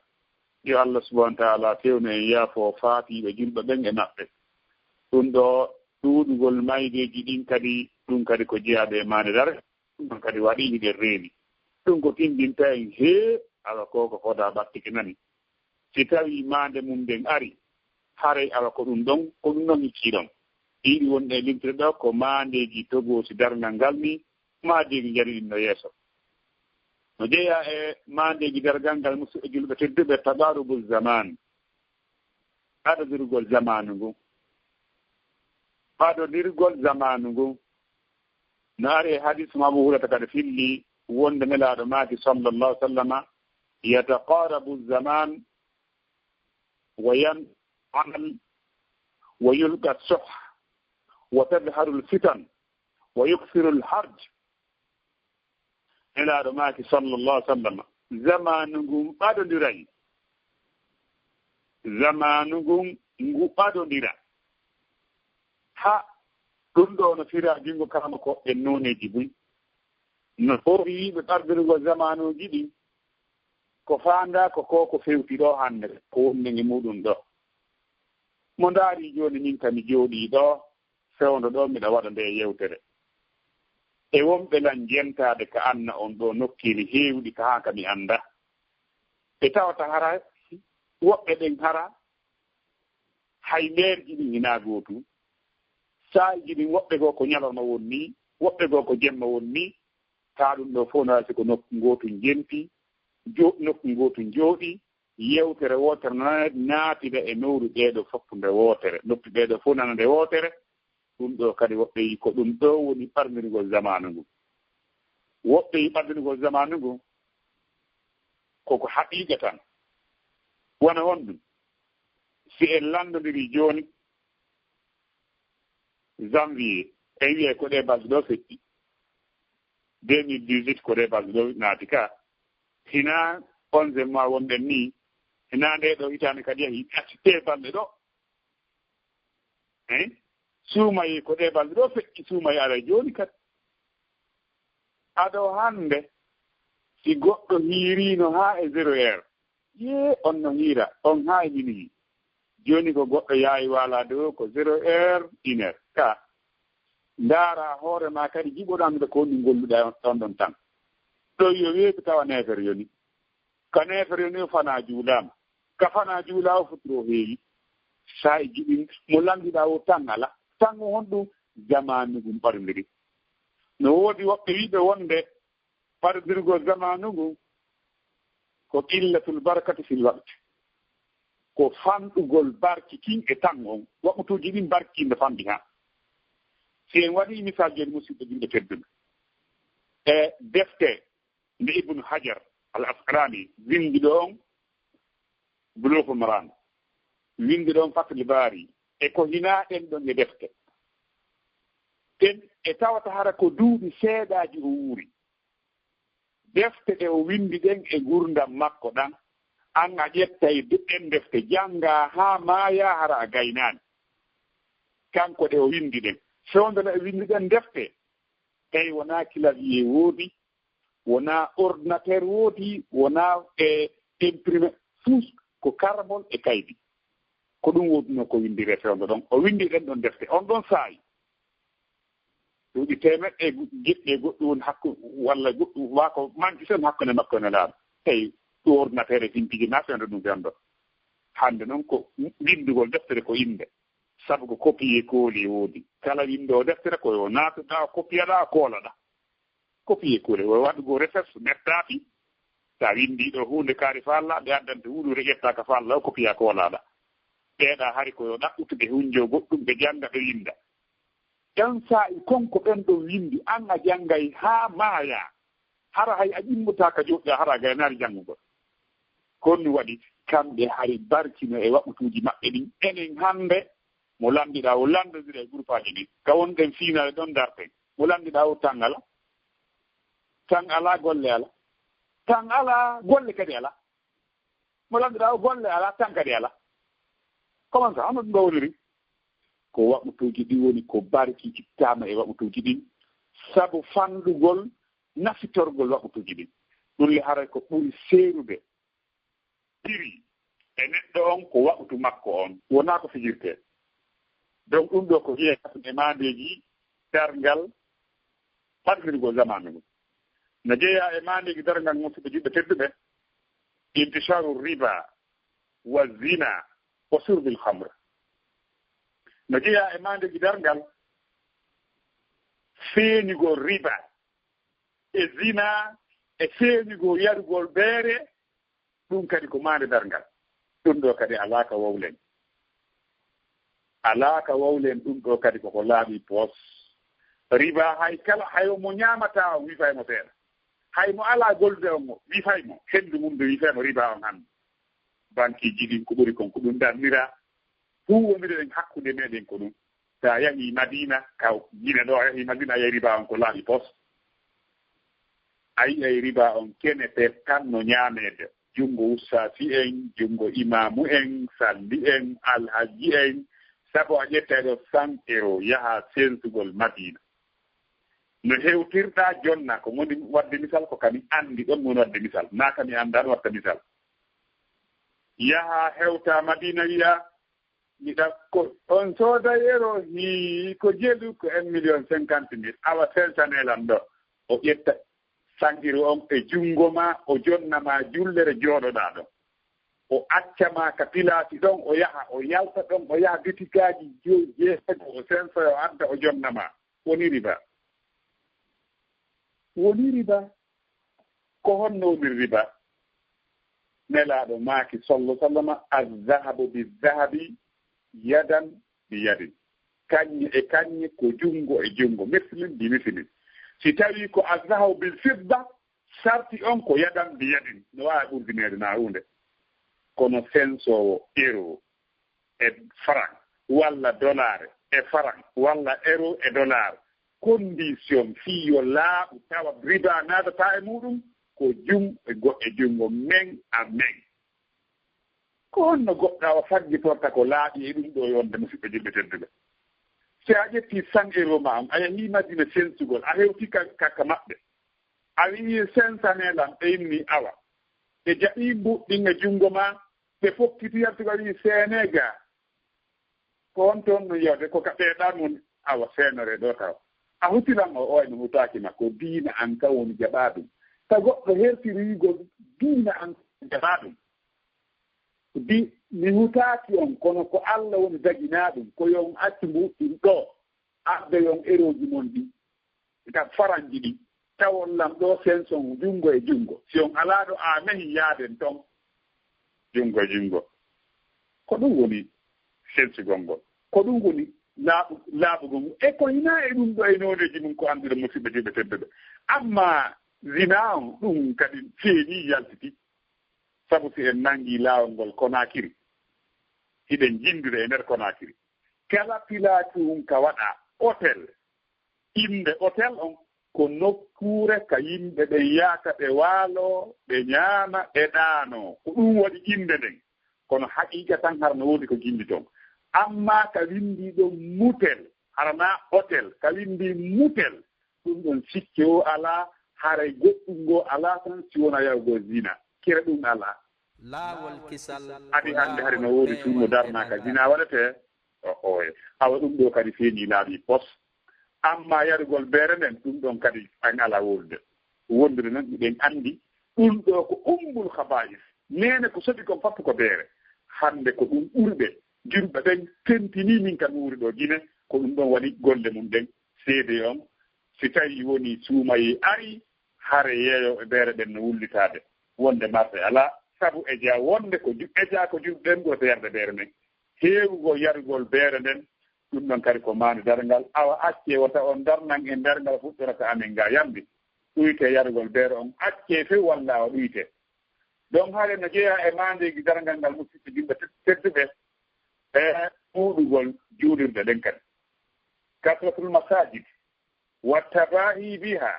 Yo Allah subhanahu wa ta'ala fewnu en, yaafo faatiiɓe julɓe ɓen e maɓɓe. Ɗum ɗo ɗuuɗugol maydeeji ɗin kadi, ɗum kadi ko jeyaaɗo e maande dare, ɗum ɗon kadi waɗi hiɗen reeni. Ɗum ko tindinta en hee, awa ko ko fota ɓattike nani. Si tawii maande mum nden ari, haray awa ko ɗum ɗon, ko ɗum ɗon iccii ɗon. Ɗiɗi wonɗe e limtude ɗo ko maandeeji togoosi darngal ngal ni, maandeeji njari ɗin no yeeso. No jeyaa e maandeeji darngal ngal, musidɓe julɓe tedduɓe, taqaarubu zaman, ɓadondirgol zamaanu ngun. Ɓadondirgol zamaanu ngun. No ari e hadis mo Abu Hurayrata kadi filli wonde Nelaaɗo maaki, sallallahu alaihi wasallama: "Yataqarabu zaman wa yan amal wa yulqa suh wa tadharul fitan wa yuksiru al-harj." Nelaaɗo maaki, sallallahu alaihi wasallam, zamaanu ngun ɓadondiray. Zamaanu ngun ngu ɓadondira. Ha ɗum ɗo no fira junngo karama ko e nooneeji buy. No foofi yiɓe ɓadondirgol zamaanuuji ɗin. Ko faandaa ko, ko, ko fewti ɗo hannde, ko wonde e muɗum ɗo. Mo ndaari jooni min ka mi jooɗii ɗo, fewndo ɗo miɗa waɗa nde yewtere. E wonɓe lan jentaade ka anna on ɗo nokkeeli heewɗi ka haa ka mi annda. Ɓe tawata hara woɓɓe ɓen hara hay leerji ɗin hinaa gootu. Saa'iji ɗin woɓɓe goo ko ñalorma wonni, woɓɓe goo ko jemma wonni. Taa ɗum ɗo fof no si ko nokku ngootu jenti, jo-, nokku ngootu jooɗi, yewtere wootere na-, naatida e nowru ɓeeɗo foppu nde wootere, noppi ɓeeɗo fof nana nde wootere. Ɗum ɗo kadi woɓɓe yi ko ɗum ɗo woni ɓarndirgol zamaanu ngu. Woɓɓe yi ɓarndirgol zamaanu ngu koko haqiiqa tan. Wona honɗum? Si en lanndondirii jooni, janvier, en wiyay ko ɗee balɗe ɗo feƴƴi. Deux mille dix-huit ko ɗee balɗe ɗo naati ka. Hinaa onze mois wonɗen nii, hinaa ndee ɗo hitaande kadi yahi, acci ɗee balɗe ɗo. Hein? Suumayee ko ɗee balɗe ɗo feƴƴi, suumayee aray jooni kadi. Ado hannde, si goɗɗo hiiriino haa e zéro heure, yee, on no hiira, on haa e minuit. Jooni ko goɗɗo yaawi waalaade o ko zéro heure, une heure. Ka ndaara hoore maa kadi, jiɓoɗaa anndude ko honɗum ngolluɗaa on ɗon tan. Ɗo yo weeɓi tawa neefere yoni. Ka neefere yoni o fanaa juulaama. Ka fanaa juulaa o futuro heewi. Saa'iji ɗin mo lannduɗaa o tan alaa. Tan o honɗum? Zamaanu ngun ɓarindiri. No woodi woɓɓe wi'ɓe wonde ɓardirgol zamaanu ngun ko qillatul barakati fil waqti. Ko fanɗugol barki kin e tan on. Waqutuuji ɗin barki kin no fanɗi haa. Si en waɗii misal jooni, musidɓe julɓe tedduɓe, e defte nde Ibnu Hajar al Asqalani windi ɗo on, Bulughul Maram, windi ɗo on Fathul Bari, e ko hinaa ɗen ɗon e defte. Ɗen e tawata hara ko duuɓi seeɗaaji o wuuri. Defte ɗe o windi ɗen e ngurdam makko ɗan, an a ƴettay de-, ɗen defte, janngaa haa maayaa, hara a gaynaani. kanko ɗe o winndi ɗen. Fewndo no e winndi ɗen defte, tawi wonaa clavier woodi, wonaa ordinateur woodi, wonaa e imprimé, fus ko karabol e kaydi. Ko ɗum woodunoo ko winndire fewndo ɗon. O winndi ɗen ɗon defte. On ɗon saa'i, duuɓi teemeɗɗe e jeɗɗi e goɗɗum woni hakku-, walla goɗɗum waa ko manki sen hakkunde makko e Nelaaɗo. Tawi ɗum ordinateur e simpiji na fewndo ɗum fewndo. Hannde noon ko winndugol deftere ko innde. Sabu ko copier coller woodi. Kala winndoowo deftere ko yo naatuɗaa, o copier-ɗaa, o koolaɗaa. Copier coller, o waɗugol recherche, mettaaki. So a winndii ɗo huunde kaari faalla, ɓe addante wuluure ƴettaa ka faalla, o copier koolaɗaa. Ɓeeɗa hari ko yo ɗaɓɓutude hunjo goɗɗum, ɓe jannga, ɓe winnda. Ɗan saa'i kon ko ɓen ɗon winndi, an a janngay haa maayaa. Hara hay a ƴimmotaaka jooɗiɗaa, hara a gaynaali janngugol. Ko ɗum waɗi kamɓe hari barkino e waɓutuuji maɓɓe ɗin. Enen hannde, mo lanndiɗaa o lanndondira e gurupaaji ɗin. Ka wonɗen fiinaale ɗon darten. Mo lanndiɗaa o tan alaa. Tan alaa, golle alaa. Tan alaa, golle kadi alaa. Mo lanndiɗaa o golle alaa, tan kadi alaa. Comment ça? Hono ɗum ɗo woniri? Ko waɓutuuji ɗin woni ko barki ittaama e waɓutuuji ɗin. Sabu fanɗugol nafitorgol waɓutuuji ɗin. Ɗum le haray ko ɓuri seerude. Iri e neɗɗo on ko waɓutu makko on. Wonaa ko fijirtee. Donc ɗum ɗo ko wiyee e maandeeji darngal fadlirgol zamaanu ngun. No jeyaa e maandeeji darngal ngun, musidɓe juɓɓe tedduɓe, intisharu riba wa zina wa surbil khamr. No jeyaa e maandeeji darngal feeñugol riba e zina e feeñugol yarugol beere. Ɗum kadi ko maande darngal. Ɗum ɗo kadi alaa ka wowlen. Alaa ka wowlen, ɗum ɗo kadi koko laaɓi poos. Riba hay kala, hay mo ñaamataa on, wifay mo seeɗa. Hay mo alaa gollude on, wifay mo. Henndu mum ndu wifay mo riba on hannde. Bankiiji ɗin ko ɓuri kon ko ɗum darnira. Huuwondiren hakkunde meɗen ko ɗum. Sa yahi Madina, ka Gine ɗo, a yahi Madina, a yahi riba on ko laaɓi pos. A yi'ay riba on kene pes tan no ñaameede. Junngo ustaasi en, junngo imaamu en, salli en, alhajji en, sabu a ƴettay ɗo cent euro yaha sensugol Madina. No hewtirɗa jonna, ko woni wadde misal, ko kami anndi ɗon woni wadde misal, na kami annda no watta misal. Yaha hewta Madina wi'a, miɗa ko on sooda euro, hii, ko jeelu, ko un million cinquante mille. Awa, sensane lan ɗo. O ƴetta cent euro on e junngo ma, o jonna ma jullere jooɗoɗaa ɗon. O acca ma ka pilaasi ɗon, o yaha, o yalta ɗon, o yaha bitikaaji joy, jeego, o sensoya, o adda, o jonna ma. Woni riba. Woni riba. Ko honno woni riba? Nelaaɗo maaki, sallallahu alaihi wasallam, "Azzahabu bizzahabi, yadan bi yadin." Kaññe e kaññe ko junngo e junngo, mislin bi mislin. Si tawii ko azzahabu bil fidda, sarti on ko yadan bi yadin. No waawi ɓurdineede na huunde. Kono sensoowo euro e franc, walla dollar e franc, walla euro e dollar, condition fii yo laaɓu tawa riba naatataa e muuɗum, ko jum e go-, e junngo men a men. Ko honno goɗɗo awa faggitorta ko laaɓi e ɗum ɗo yonde, musidɓe julɓe tedduɓe? Si a ƴetti cent euro ma on, a yahii Madina sensugol, a hewti ka, ka, ka maɓɓe. A wi'i, "Sensane lan," ɓe inni, "Awa." Ɓe jaɓi mbuuɗi ɗin e junngo ma, ɓe fokkiti yaltugo, a wi'i, "Senegal." Ko on toon no yewde, ko ka ɓeeɗa mun, awa, seenore ɗo taw. A hutilan o, oya mi hutaaki ma, ko diina an kan woni jaɓaa ɗum. Ta goɗɗo hertiri wi'ugol diina an jaɓaa ɗum. Di, mi hutaaki on, kono ko Alla woni daginaa ɗum, ko yo on accu mbuuɗi ɗin ɗo, adda yo on erooji mon ɗi. Ka faranji ɗi, tawon lan ɗo senson junngo e junngo. Si on alaa ɗo, a mehi yaaden ton junngo e junngo. Ko ɗum woni sensugol ngol. Ko ɗum woni laaɓu-, laaɓugol ngol. E ko hinaa e ɗum ɗo e nooneeji mum ko annduɗen, musidɓe julɓe tedduɓe. Amma zina on, ɗum kadi feeñi, yaltiti. Sabu si en nanngi laawol ngol Konaakiri, hiɗen jinndude e nder Konaakiri. Kala pilaatu ka waɗa hôtel, innde hôtel on ko nokkuure ka yimɓe ɓen yahata, ɓe waaloo, ɓe ñaama, ɓe ɗaanoo. Ko ɗum waɗi innde nden. Kono haqiiqa tan, hara no woodi ko jimmi ton. Amma ka winndi ɗon mutel, hara na otel, ka winndi mutel, ɗum ɗon sikke o alaa, haray goɗɗum ngo alaa tan si wona yahugol zina. Kere ɗum alaa. Laawol kisal. Adi hannde hari no woodi tun mo darnaaka zina waɗetee? O, oye. Awa ɗum ɗo kadi feeñi laaɓi pos. Amma yarugol beere nden, ɗum ɗon kadi an alaa wowlude. Wondude non, miɗen anndi, ɗum ɗo ko ummul khaba'is. Neene ko soɓi kon fop ko beere. Hannde ko ɗum ɓurɓe, jurɓe ɓen tentini min ka mi wuri ɗo Gine, ko ɗum ɗon waɗi golle mum ɗen. Seedee on, si tawi woni suumayee ari, hare yeeyo e beere ɗen no wullitaade. Wonde marse alaa, sabu e jaa wonde ko ju-, e jaa ko jurɓe ɓen ɓurata yarde beere nden. Heewugol yarugol beere nden, ɗum ɗon kadi ko maande darngal. Awa accee wota on darnan en darngal fuɗɗorata amen nga yambi. Ɗuytee yarugol beere on, accee few walla awa ɗuytee. Ɗon hare no jeyaa e maandeeji darngal ngal, musidɓe julɓe ted-, tedduɓe, e ɗuuɗugol juulirɗe ɗen kadi. Kasratul masajid wa tabahi biha,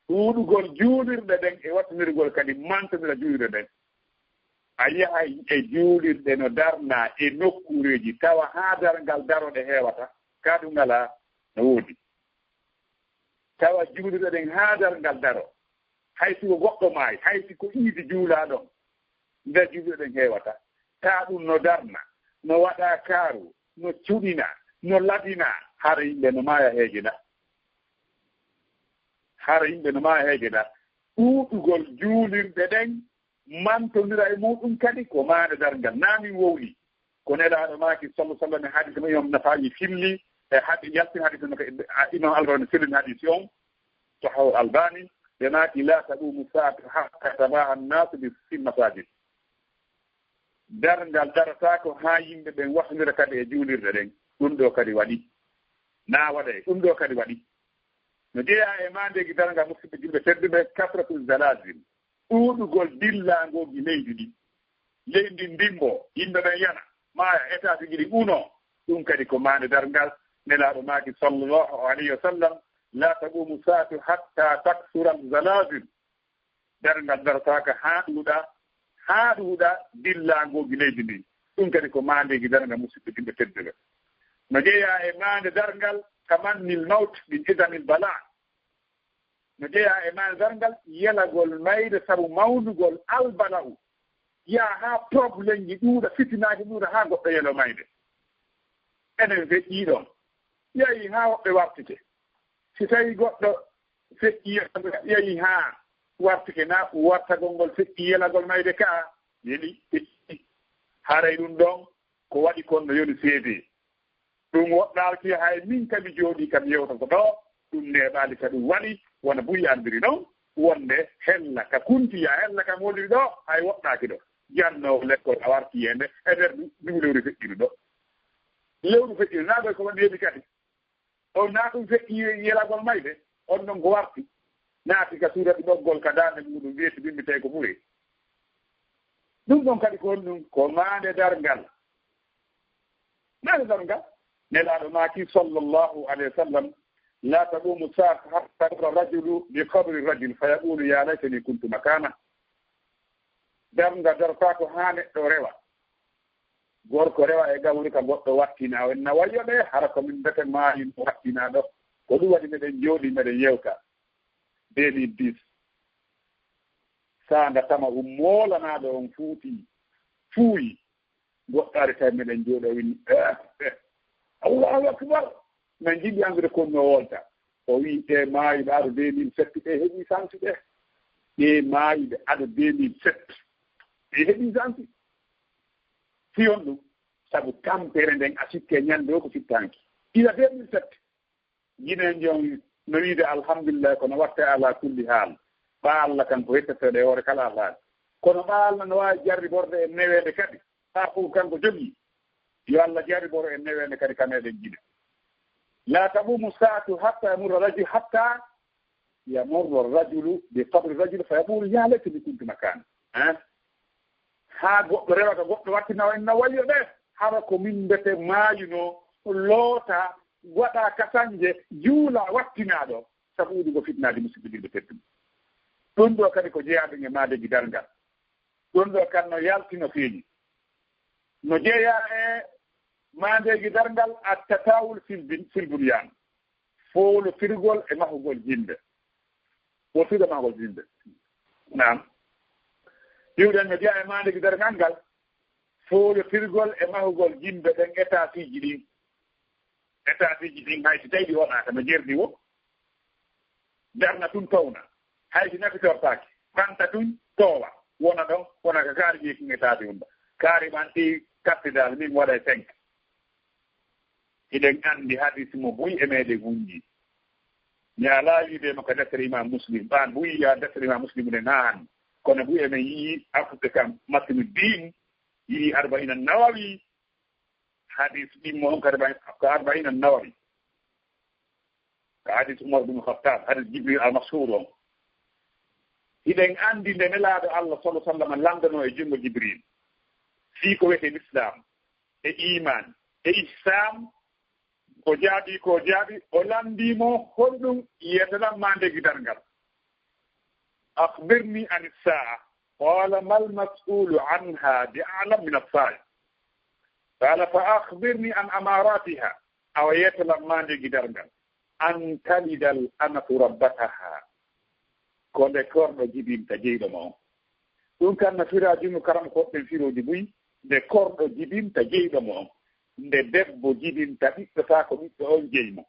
ɗuuɗugol juulirɗe ɗen e wattinirgol kadi mantondira juulirɗe ɗen. A yahay e juulirɗe no darnaa e nokkuureeji, tawa haa darngal daro ɗe heewata, ka ɗum alaa no woodi. Tawa juulirɗe ɗen haa darngal daro, hay si ko goɗɗo maayi, hay si ko iidi juulaa ɗon, nder juulirɗe ɗen heewata. Taa ɗum no darna, no waɗa kaaru, no cuɗina, no ladina, hara yimɓe no maaya heejida. Hara yimɓe no maaya heejida. Ɗuuɗugol juulirɗe ɗen, mantondira e muɗum kadi ko maande darngal. Naa min wowli. Ko Nelaaɗo maaki, sallallahu alaihi wasallam, e hadis mo Imam Nasa'i filli, e hadi-, yaltin hadis no ko Imam Albani filli hadis on, sahahu Albani, ɓe maaki, "La taqumu sa'atu hatta tabaha an-nasu bi, fil masajid." Darngal darataako haa yimɓe ɓen wasondira kadi e juulirɗe ɗen. Ɗum ɗo kadi waɗi. Na waɗa e ɗum ɗo kadi waɗi. No jeyaa e maandeeji darngal, musidɓe julɓe tedduɓe, kasratul zalazil. Ɗuuɗugol dillaangooji leydi ndi. Leydi ndin ndimbo, yimɓe ɓen yana, maaya, etaasiiji ɗin uno. Ɗum kadi ko maande darngal. Nelaaɗo maaki, sallallahu alayhi wa sallam, "La taqumu saatu hatta taksura zalazil." Darngal darataaka haa ɗuuɗa, haa ɗuuɗa dillaangooji leydi ndin. Ɗum kadi ko maandeeji darngal, musidɓe julɓe tedduɓe. No jeyaa e maande darngal, tamannil mawt min idamil bala. No jeyaa e maande darngal, yelagol mayde sabu mawnugol albala'u. Yaa haa problemji ɗuuɗa, fitinaaji ɗuuɗa, haa goɗɗo yelo mayde. Enen feƴƴii ɗon. Yahi haa woɓɓe wartike. Si tawii goɗɗo feƴƴii, yahi haa wartike, na wartagol ngol feƴƴii yelagol mayde ka, yeli, feƴƴii. Haray ɗum ɗon ko waɗi kon no yoni seedee. Ɗum woɗɗaaki, hay min kam mi jooɗii kam yewta ko ɗo, ɗum neeɓaali ka ɗum waɗi, wona buy anndiri noon, wonde hella ka kunti ya hella ka mooliri ɗo, hay woɗɗaaki ɗo. Jannoowo lekkol a warti e nde, e nder du-, ndu lewru feƴƴiru ɗo. Lewru feƴƴiru, naa ɗo ko woni yeɓi kadi. On naa ɗum feƴƴi yelagol mayde, on ɗon ko warti. Naati ka suurati ɓoggol ka daande muuɗum, weeti bimbi tawi ko ɓure. Ɗum ɗon kadi ko honɗum? Ko maande darngal. Maande darngal. Nelaaɗo maaki, sallallahu alayhi wa sallam, "La taqumu saatu hatta yamurra rajulu bi qabri rajul fa yaqulu ya laytani kuntu makana." Darngal dartaako haa neɗɗo rewa. Gorko rewa e gawri ka goɗɗo wattina, o inna wayyo ɗe, hara ko min mbete maayi mo wattina ɗo. Ko ɗum waɗi meɗen jooɗi meɗen yewta. Deux mille dix. Saanga tama um moolanaaɗo on fuuti, fuuyi. Goɗɗaare tawi meɗen jooɗo, o winni, "Eh, eh, Allahu Akbar." Min njiɗi anndude ko no wolta. O wi, "Ɓe maayuɓe ado deux mille sept, ɓe heɓi sansi ɓe. Ɓe maayuɓe ado deux mille sept, ɓe heɓi sansi." Si on ɗum, sabu tampere nden a sikke ñande o ko sittanki. Ila deux mille sept, Guinéen on no wiide alhamdulillah, kono watte ala kulli haal. Ɓa Allah kan ko hettotoɗo e hoore kala alhaali. Kono ɓa Allah no waawi jarriborde en neweende kadi. Ɓa fof kanko jogii. Yo Allah jarriboro en neweende kadi ka meɗen Gine. La taqumu saatu hatta yamurra rajul, hatta yamurra rajulu bi qabri rajul fa yaqulu ya laytani kuntu makana. Hein? Haa goɗɗo rewa ka goɗɗo wattina, o inna wayyo ɓe, hara ko min mbete maayuno, loota, waɗa kasanje, juula, wattinaaɗo. Sabu ɗuuɗugol fitnaaji, musidɓe julɓe tedduɓe. Ɗum ɗo kadi ko jeyaa ɗum e maadeeji darngal. Ɗum ɗo kan no yalti no feeñi. No jeyaa e maandeeji darngal, at-tataawul fil bin-, fil bunyaan. Foolotirgol e mahugol jimbe. Foolotirgol e mahugol jimbe. Naam. Iwɗen no jeyaa e maandeeji darngal ngal, foolotirgol e mahugol jimbe ɗen, étageji ɗin. Étageji ɗin hay si tawi ɗi wonaaka no jerdi wo, darna tun towna. Hay si nafitortaake, ɓanta tun toowa. Wona ɗon, wona ka kaari jeekin étage ɗin ɗo. Kaari ɓanti capital min waɗa e cinq. Hiɗen anndi hadis mo buy e meɗen hunji. Mi alaa wiide mo ka deftere Imam Muslim. Ɓaan buy ya deftere Imam Muslim ɗen haa hannde. Kono buy e men yii afude kam Matnu Diin, yii Arbaina Nawawi, hadis ɗimmo on ka Arbaina, ka Arbaina Nawawi. Ka hadis Umar bin Khattab, hadis Jibril al-Mashhur on. Hiɗen anndi nde Nelaaɗo Allah sallallahu alaihi wasallam lanndano e junngo Jibril. Fii ko wiyetee Islam, e iman, e ihsan, o jaabii ko o jaabii, o lanndii mo honɗum yiyetee lan maandeeji darngal. Akhbirni ani saa. Qala mal mas'ulu anha bi a'lam min as-sa'il. Qala fa akhbirni an amaratiha. Awa yiyetee lan maandeeji darngal. An talidal amatu rabbataha. Ko nde korɗo jibinta jeyɗo mo on. Ɗum kan na firaa junngo karamokooɓe ɓen firooji buy, nde korɗo jibinta jeyɗo mo on, nde debbo jibinta ɓiɗɗo taa ko ɓiɗɗo on jeyi mo.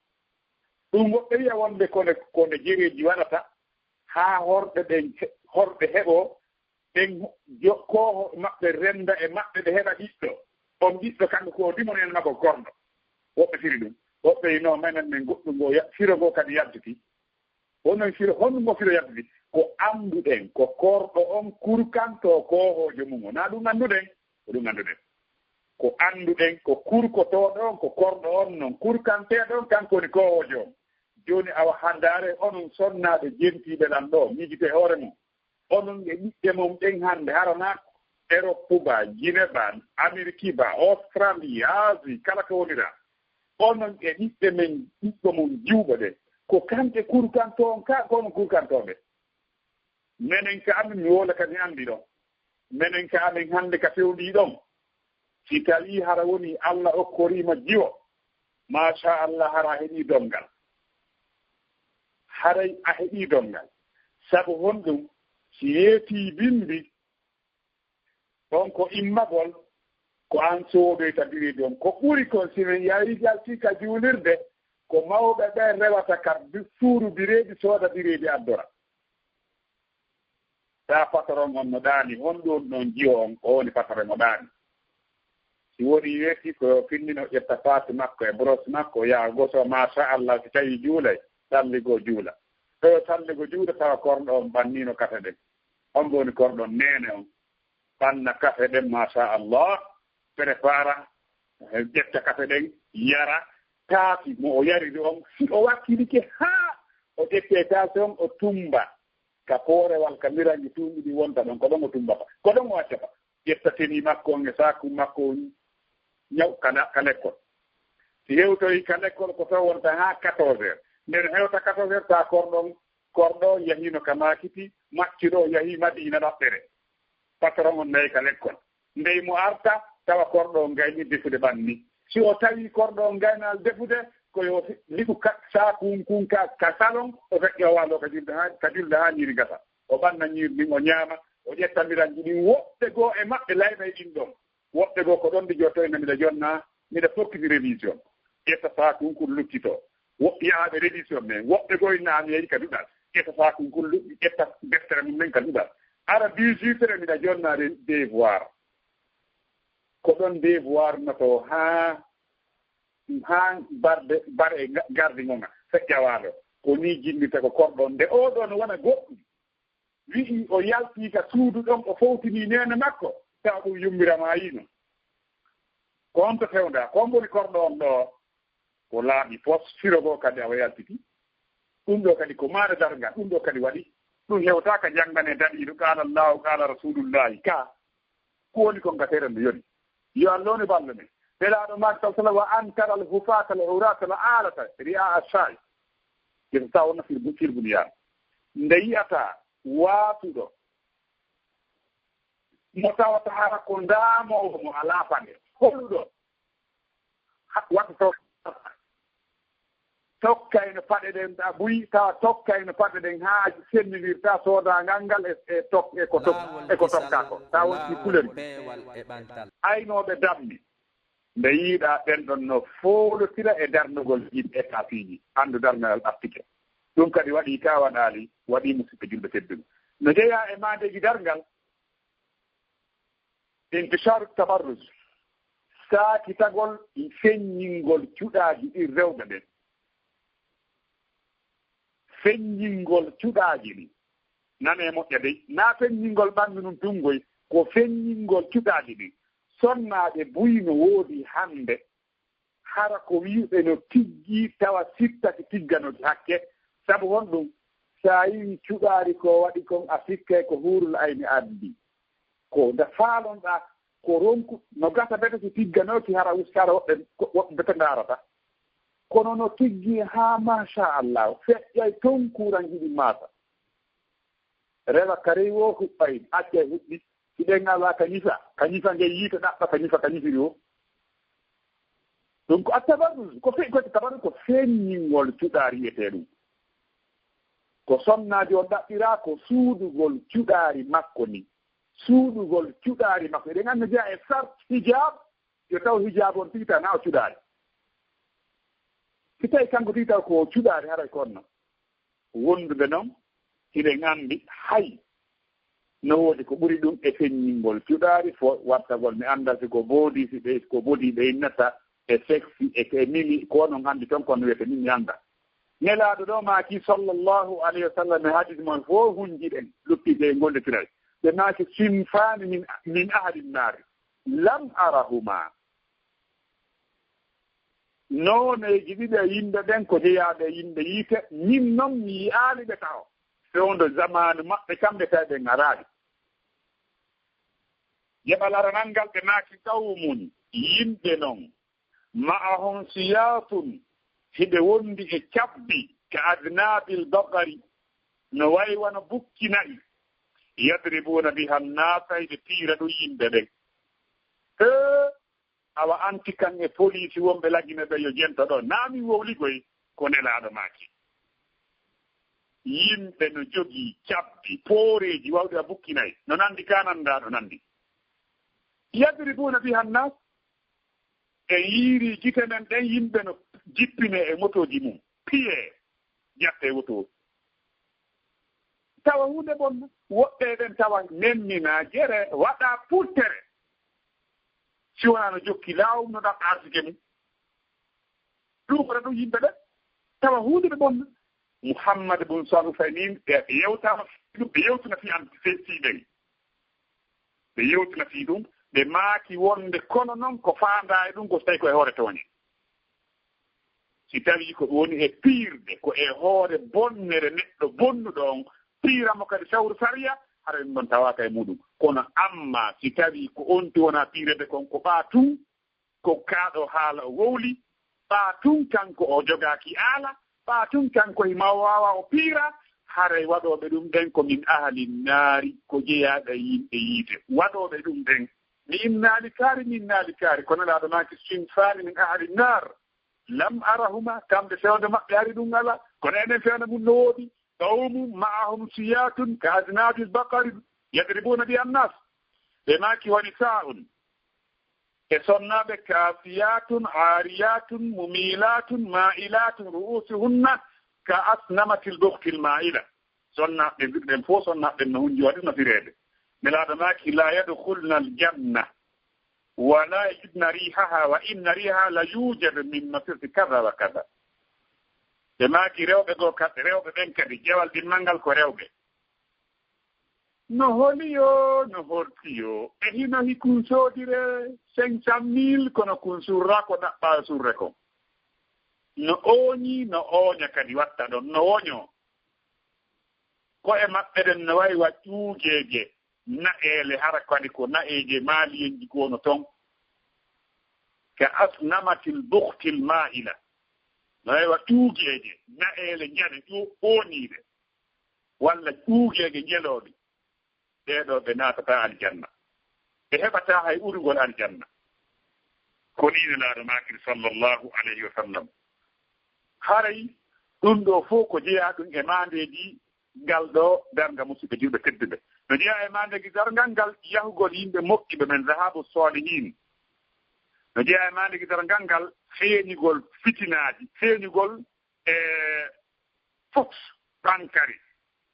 Ɗum woɓɓe wi'a wonde ko nde, ko nde jereeji waɗata haa horɗe ɗen, horɗe heɓoo, ɗen jo-, kooho maɓɓe renda e maɓɓe, ɓe heɓa ɓiɗɗo. On ɓiɗɗo kanko ko dimonen makko korɗo. Woɓɓe firi ɗum. Woɓɓe ino menen men goɗɗum ngo ya-, firo ngo kadi yaltiti. Onon firo, honɗum ngo firo yaltiti? Ko annduɗen, ko korɗo on kurkanto koohoojo mum. Wonaa ɗum annduɗen? Ko ɗum annduɗen. Ko annduɗen, ko kurkotooɗo on, ko korɗo on non, kurkanteeɗo on, kanko woni koohoojo on. Jooni awa handaare onon sonnaaɓe jentiiɓe lan ɗo, miijitee hoore mon. Onon e ɓiɓɓe mon ɓen hannde, hara naa Erop ba, Gine ba, Ameriki ba, Australie, Asie, kala ko wonira. Onon e ɓiɓɓe men, ɓiɓɓe mon jiwɓe ɓe, ko kamɓe kurkantoo on ka, ko onon kurkantoo ɓe. Menen ka amin, mi wowla ka mi anndi ɗon. Menen ka amin hannde ka fewndii ɗon. Si tawii hara wonii Alla okkorii ma jiwo, maasha Allah, hara a heɓii donngal. Haray a heɓii donngal. Sabu honɗum? Si yeetii binndi, on ko immagol, ko an soodoyta bireedi on. Ko ɓuri kon, si men yahii yaltii ka juulirde, ko mawɓe ɓen rewata ka bi-, suudu bireedi, sooda bireedi, addora. Taa patron on no ɗaani, honɗum ɗon jiwo on, o woni patron mo ɗaani. Si woni weeti ko yo finnino, ƴetta paati makko e brosse makko, yaha goso, maasha Allah, si tawii juulay, salli goo juula. Ɗo salli goo juula, tawa korɗo on ɓanniino kafe ɗen. On woni korɗo on, neene on. Ɓanna kafe ɗen, maasha Allah, prépara, ƴetta kafe ɗen, yara, taati mo o yariri on, si o wakkilike haa o ƴettee taasi on, o tummba ka poorewal, ka miranji tuundi ɗi wonta ɗon, ko ɗon o tummbata, ko ɗon o accata. Ƴetta tenue makko on e saaku makko on, ñaw ka na-, ka lekkol. Si hewtoyi ka lekkol, ko to wonta haa quatorze heures. Nden hewta quatorze heures, taa korɗo on, korɗo on yahiino ka maakiti, maccuɗo on yahii Madiina ɗaɓɓere. Patron on nayi ka lekkol. Ndey mo arta, tawa korɗo on gayni defude ɓanni. Si o tawi korɗo on gaynaali defude, ko yo liɓu ka-, saakunkun ka, ka salon, o feƴƴa o waaloo ka julde haa, ka julde haa ñiiri gasa. O ɓanna ñiiri ndin, o ñaama, o ƴetta miranji ɗin. Woɓɓe goo e maɓɓe laynay ɗin ɗon. Woɓɓe goo ko ɗon ɗi jottoyna, miɗa jonna, miɗa fokkiti révision. Ƴetta saakunkun luttitoo. Woɓɓe yahaaɓe révision, mais woɓɓe goo inna an yehi ka duɗal. Ƴetta saakunkun lutti, ƴetta deftere mum men ka duɗal. Ara dix-huit heures miɗa jonna re-, devoir. Ko ɗon devoir notoo haa, haa barde, bare ga-, gardi ngonga, feƴƴa waalo. Ko nii jinnirta ko korɗo on. Nde oo ɗoo no wona goɗɗum. Wi'i o yaltii ka suudu ɗon, o fowtinii neene makko, tawa ɗum yummira maayiino. Ko honto fewndaa? Ko hombo woni korɗo on ɗoo? Ko laaɓi pos, firo goo kadi awa yaltiti. Ɗum ɗoo kadi ko maande darngal, ɗum ɗoo kadi waɗi. Ɗum hewtaa ka jannganee daliilu, qaala Allaahu, qaala Rasuulullaahi, ka. Ko woni kon ka tere nde yoni. Yo Allah woni ballo men. Nelaaɗo maaki, sallallahu alaihi wasallam, "Wa an tara al-hufata al-urata al-alata ri'a ash-sha'i." Yeeso taw on nafir bu-, fil bunyan. Nde yi'ata waasuɗo mo tawata hara ko ndaamoowo mo alaa paɗe. Holuɗo? Waɗa to tokkayno paɗe ɗen, a buy, tawa tokkayno paɗe ɗen haa sennilirta soodaangal ngal e, e tok-, e ko tok-, e ko tokka ko. Tawa wonti kulori. Aynooɓe dammi, nde yiiɗa ɓen ɗon no foolotira e darnugol yimɓe e kaafiiji. Anndu darngal artike. Ɗum kadi waɗi ka waɗaali, waɗi musidɓe julɓe tedduɓe. No jeyaa e maandeeji darngal, intisharu tabarruj, saakitagol feññingol cuɗaaji ɗin rewɓe ɓen. Feññingol cuɗaaji ɗin. Nane moƴƴa dey. Na feññingol ɓanndu ndun tungoy, ko feññingol cuɗaaji ɗin. Sonnaaɓe buy no woodi hannde. Hara ko wi'uɓe no tiggi tawa sittaki tigganooki hakke. Sabu honɗum? Sa yi'i cuɗaari ko waɗi kon, a sikkay ko huurul ayni addi. Ko nde faalonɗaa, ko ronku, no gasa bete si tigganooki hara ustaare woɓɓe, ko woɓɓe bete ndaarata. Kono no tiggi haa maasha Allah, feƴƴay ton kuuran hiɗi maata. Rewa ka rewi woo huɓɓay, accay huɓɓi. Si ɗen alaa ka ñifa, ka ñifa ngey yiite ɗaɓɓa, ka ñifa ka ñifiri woo. Ɗum ko attabarruz, ko fe-, ko tabarruz ko feññingol cuɗaari wiyetee ɗum. Ko sonnaajo on ɗaɓɓiraa ko suuɗugol cuɗaari makko ni. Suuɗugol cuɗaari makko. Eɗen anndi jeyaa e sart hijab, yo taw hijab on tigi tan na o cuɗaari. Si tawi kanko tigi taw ko cuɗaari haray ko honno. Wonduɓe non, hiɗen anndi hay no woodi ko ɓuri ɗum e feññingol cuɗaari fo wattagol mi annda si ko boodi, si ɓe, ko bodi ɓe innata e sexy e, e mimi, ko onon anndi ton kono wiyete min mi annda. Nelaaɗo ɗo maaki sallallahu alayhi wa sallam e hadis mon fof hunjiɗen luttide e gollitiral. Ɓe maaki sinfaani min, min ahli nnaari lam arahuma. Nooneeji ɗiɗi e yimɓe ɓen ko jeyaaɓe e yimɓe yiite, min non mi yi'aali ɓe taho. Fewndo zamaanu maɓɓe kamɓe tawi ɓe ngaraali. Geɓal aranal ngal ɓe maaki qawmun, yimɓe non, ma'ahum siyatun, hiɓe wondi e cabbi, ka adnabil baqari, no wayi wano bukki na'i, yadribuna biha nnasa, hiɓe piira ɗum yimɓe ɓen. Hee, awa anti kan e poliisi wonɓe Lagine ɓe yo jento ɗo. Naa min wowligoy ko Nelaaɗo maaki. Yimɓe no jogii cabbi, pooreeji wawɗi a bukki na'i. No nandi ka nanda, no nandi. Yadribuna biha nnas. E yiiri gite men ɗen yimɓe no jippine e motooji mum. Piye, jatte e woto. Tawa huunde bonna. Woɓɓe ɓen tawa nennina gere, waɗa pultere. Si wonaa no jokki laawol, no ɗaɓɓa arsike mum. Ɗum wona ɗum yimɓe ɓe. Tawa huunde ɓe bonna. Muhammad bun Sal Usaymin, ɓe yewtama ɗum, ɓe yewtuna fi an fi, fi ɓen. Ɓe yewtina fii ɗum, ɓe maaki wonde kono non ko faandaa e ɗum ko so tawi ko e hoore tooñe. Si tawii ko ɗum woni e piirde, ko e hoore bonnere neɗɗo bonnuɗo on, piira mo kadi sawru sariya, hara ɗum ɗon tawaaka e muuɗum. Kono amma si tawii ko on ti wonaa piirede kon, ko ɓaa tun, ko kaa ɗoo haala o wowli, ɓaa tun kanko o jogaaki aala, ɓaa tun kanko himo waawaa o piira, haray waɗooɓe ɗum ɓen ko min ahli nnaari, ko jeyaaɓe e yimɓe yiite. Waɗooɓe ɗum ɓen, mi innaali kaari, mi innaali kaari, kono Nelaaɗo maaki, sinfaani min ahli nnaar, lam arahuma, kamɓe fewndo maɓɓe hari ɗum alaa, kono enen fewndo mum no woodi, qawmun ma'ahum siyatun ka aznabil baqari, yadribuna biha nnas. Ɓe maaki, wa nisaa'un, e sonnaaɓe, kaasiyatun, aariyatun, mumilatun, ma'ilatun, ru'usuhunna ka asnamatil bukhtil ma'ila. Sonnaaɓe ɓen fof, sonnaaɓe ɓen no hunji waɗi no fireede. Nelaaɗo maaki, la yadkhulna al janna, wa la yajidna rihaha, wa inna rihaha la yujadu min masirati kada wa kada. Ɓe maaki, rewɓe goo kadi, rewɓe ɓen kadi, jawal ɗimmal ngal ko rewɓe. No holi yo, no holti yo. E hino hi kun soodire cinq cent mille, kono kun surra ko ɗaɓɓa surre kon. No ooñi, no ooña kadi watta ɗon, no woño. Ko'e maɓɓe ɗen no wayi wa ƴuugeeje, nayeele, hara kadi ko nayeeje maaliyenji goono ton. Ka asnamatil bukhtil ma'ila. No wayi wa ƴuugeeje, nayeele njane, ƴu-, ooniiɗe. Walla ƴuugeeje njelooɗi. Ɓee ɗoo ɓe naatataa aljanna. Ɓe heɓataa hay urugol aljanna. Ko nii Nelaaɗo maakiri, sallallahu alayhi wa sallam. Haray ɗum ɗoo fof ko jeyaa ɗum e maandeeji ngal ɗoo darnga, musidɓe julɓe tedduɓe. No jeyaa e maandeeji darngal ngal yahugol yimɓe moƴƴuɓe men, zahabu salihin. No jeyaa e maandeeji darngal ngal feeñugol fitinaaji, feeñugol e fof ɓankare,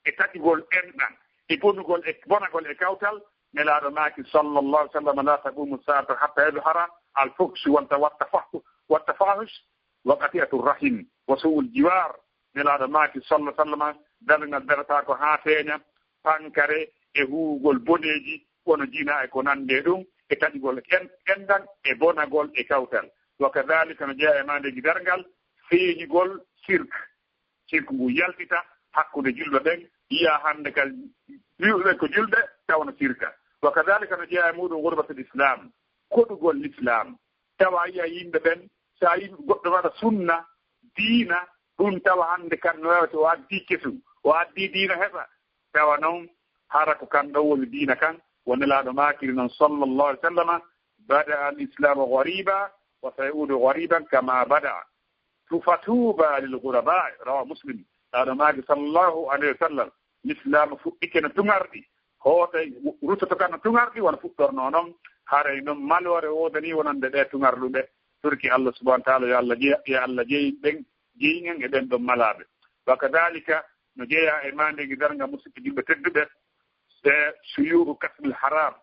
e taƴugol enɗan, e bonugol e bonagol e kawtal. Nelaaɗo maaki, sallallahu alaihi wasallam, "La taqumu saatu hatta yadhhara al-fuhshu wa tawa-, tafahu-, wa tafahush wa qati'atu rahim wa su'ul jiwar." Nelaaɗo maaki, sallallahu alaihi wasallam, "Darngal darataako haa feeña pankare e huugol boneeji, wano jina e ko nandi e ɗum, e taƴugol en-, enɗan, e bonagol e kawtal." Wa kadhalika no jeyaa e maandeeji darngal feeñugol sirk. Sirku ngu yaltita hakkunde julɓe ɓen, yiya hannde ka julɓe ɓen ko julɓe, tawa no sirka. Wa kadhalika no jeyaa e muɗum ghurbatul islam, koɗugol l'islam. Tawa a yiya yimɓe ɓen, so a yi goɗɗo waɗa sunna, diina, ɗum tawa hannde kan no wewte, o addi kesu, o addi diina heɓa. Tawa noon, hara ko kan ɗon woni diina kan, wo Nelaaɗo maakiri noon, sallallahu alaihi wasallam, "Bada al-islamu ghariba, wa sayaudu ghariban kama bada." Tu-, "Fatuba lil ghuraba," rawa Muslim. Nelaaɗo maaki, sallallahu alaihi wasallam, "L'islam fuɗɗike no tuŋarɗi, hootay rutoto ka no tuŋarɗi, wano fuɗɗornoo noon." Haray noon, maloore woodanii wonande ɓe tuŋarluɓe. Torki Allah subhanahu wa ta'ala, yo Allah jey-, yo Allah jeyin ɓen, jeyin en e ɓen ɗon malaaɓe. Wa kadhalika, no jeyaa e maandeeji darnga, musidɓe julɓe tedduɓe, e suyuhu kasbil haram,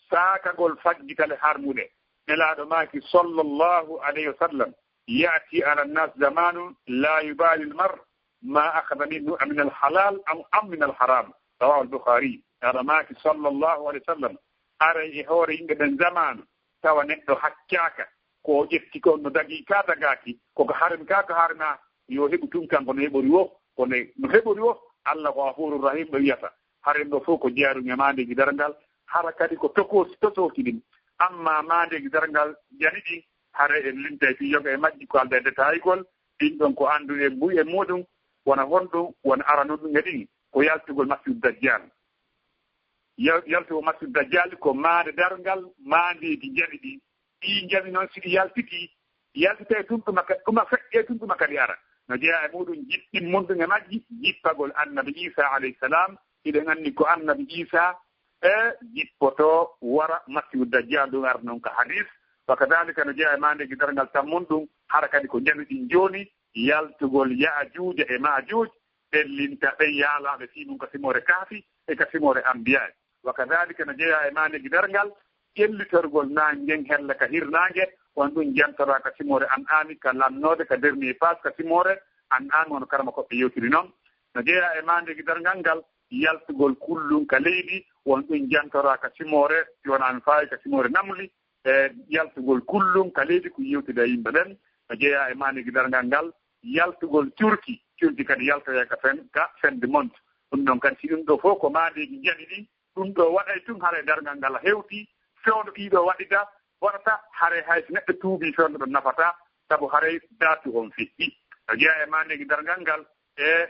saakagol fajjitale harmuɗe. Nelaaɗo maaki, sallallahu alayhi wa sallam, "Ya'ti ala nas zamanun la yubali al mar ma akhadha minhu min al halal am, am min al haram." Rawahu al Bukhari. Nelaaɗo maaki, sallallahu alayhi wa sallam, "Aray e hoore yimɓe ɓen zamaanu, tawa neɗɗo haccaaka, ko o ƴetti kon no dagii ka dagaaki, ko ko haram ka ko harma, yo heɓu tun kanko no heɓori wo, kono no heɓori wo, Allah ko Ghafuurur Rahiim ɓe wiyata." Haren ɗo fof ko jeyaa ɗum e maandeeji darngal, hara kadi ko tokoosi, tokoosi ɗin. Amma maandeeji darngal jani ɗin, hara en lintay fii yoga e majji ko alda e detaayigol, ɗin ɗon ko annduɗen buy e muɗum, wona honɗum, wona arano ɗum e ɗin, ko yaltugol Masiihu Dajjal. Yal-, yaltugol Masiihu Dajjal ko maande darngal, maandeeji jani ɗin. Ɗii njami noon, si ɗi yaltitii, yaltitay tun tuma ka-, tuma feƴƴee tun tuma kadi ara. No jeyaa e muɗum jippin mun ɗum e majji, jippagol Annabi Iisaa alayhi salaam. Hiɗen anndi ko Annabi Iisaa e jippotoo wara Masiihu Dajjal ɗum ara noon ka hadiis. Wa kadaalika no jeyaa e maandeeji darngal tammun ɗum, hara kadi ko njami ɗin jooni, yaltugol Ya'juuja e Ma'juuj, ɓellinta ɓen yaalaaɓe fii mun ka simoore Kahfi e ka simoore Anbiyaa. Wa kadaalika no jeyaa e maandeeji darngal, ƴellitorgol naange ngen hella ka hirnaange, won ɗum jantoraa ka simoore An'aami, ka lannoode, ka dernier page ka simoore An'aami, wano karamokooɓe yewtiri non. No jeyaa e maandeeji darngal ngal, yaltugol kullum ka leydi, won ɗum jantoraa ka simoore, si wonaa mi faawi, ka simoore Namli, e yaltugol kullum ka leydi ko yewtude e yimɓe ɓen. No jeyaa e maandeeji darngal ngal, yaltugol curki, curki kadi yaltoya ka fen-, ka fin du monde. Ɗum ɗon kadi, si ɗum ɗo fof ko maandeeji jani ɗi, ɗum ɗo waɗay tun haray darngal ngal hewti, fewndo ɗii ɗo waɗita, waɗata haray hay so neɗɗo tuubii fewndo ɗon nafataa, sabu haray daatu on feƴƴi. No jeyaa e maandeeji darngal ngal e,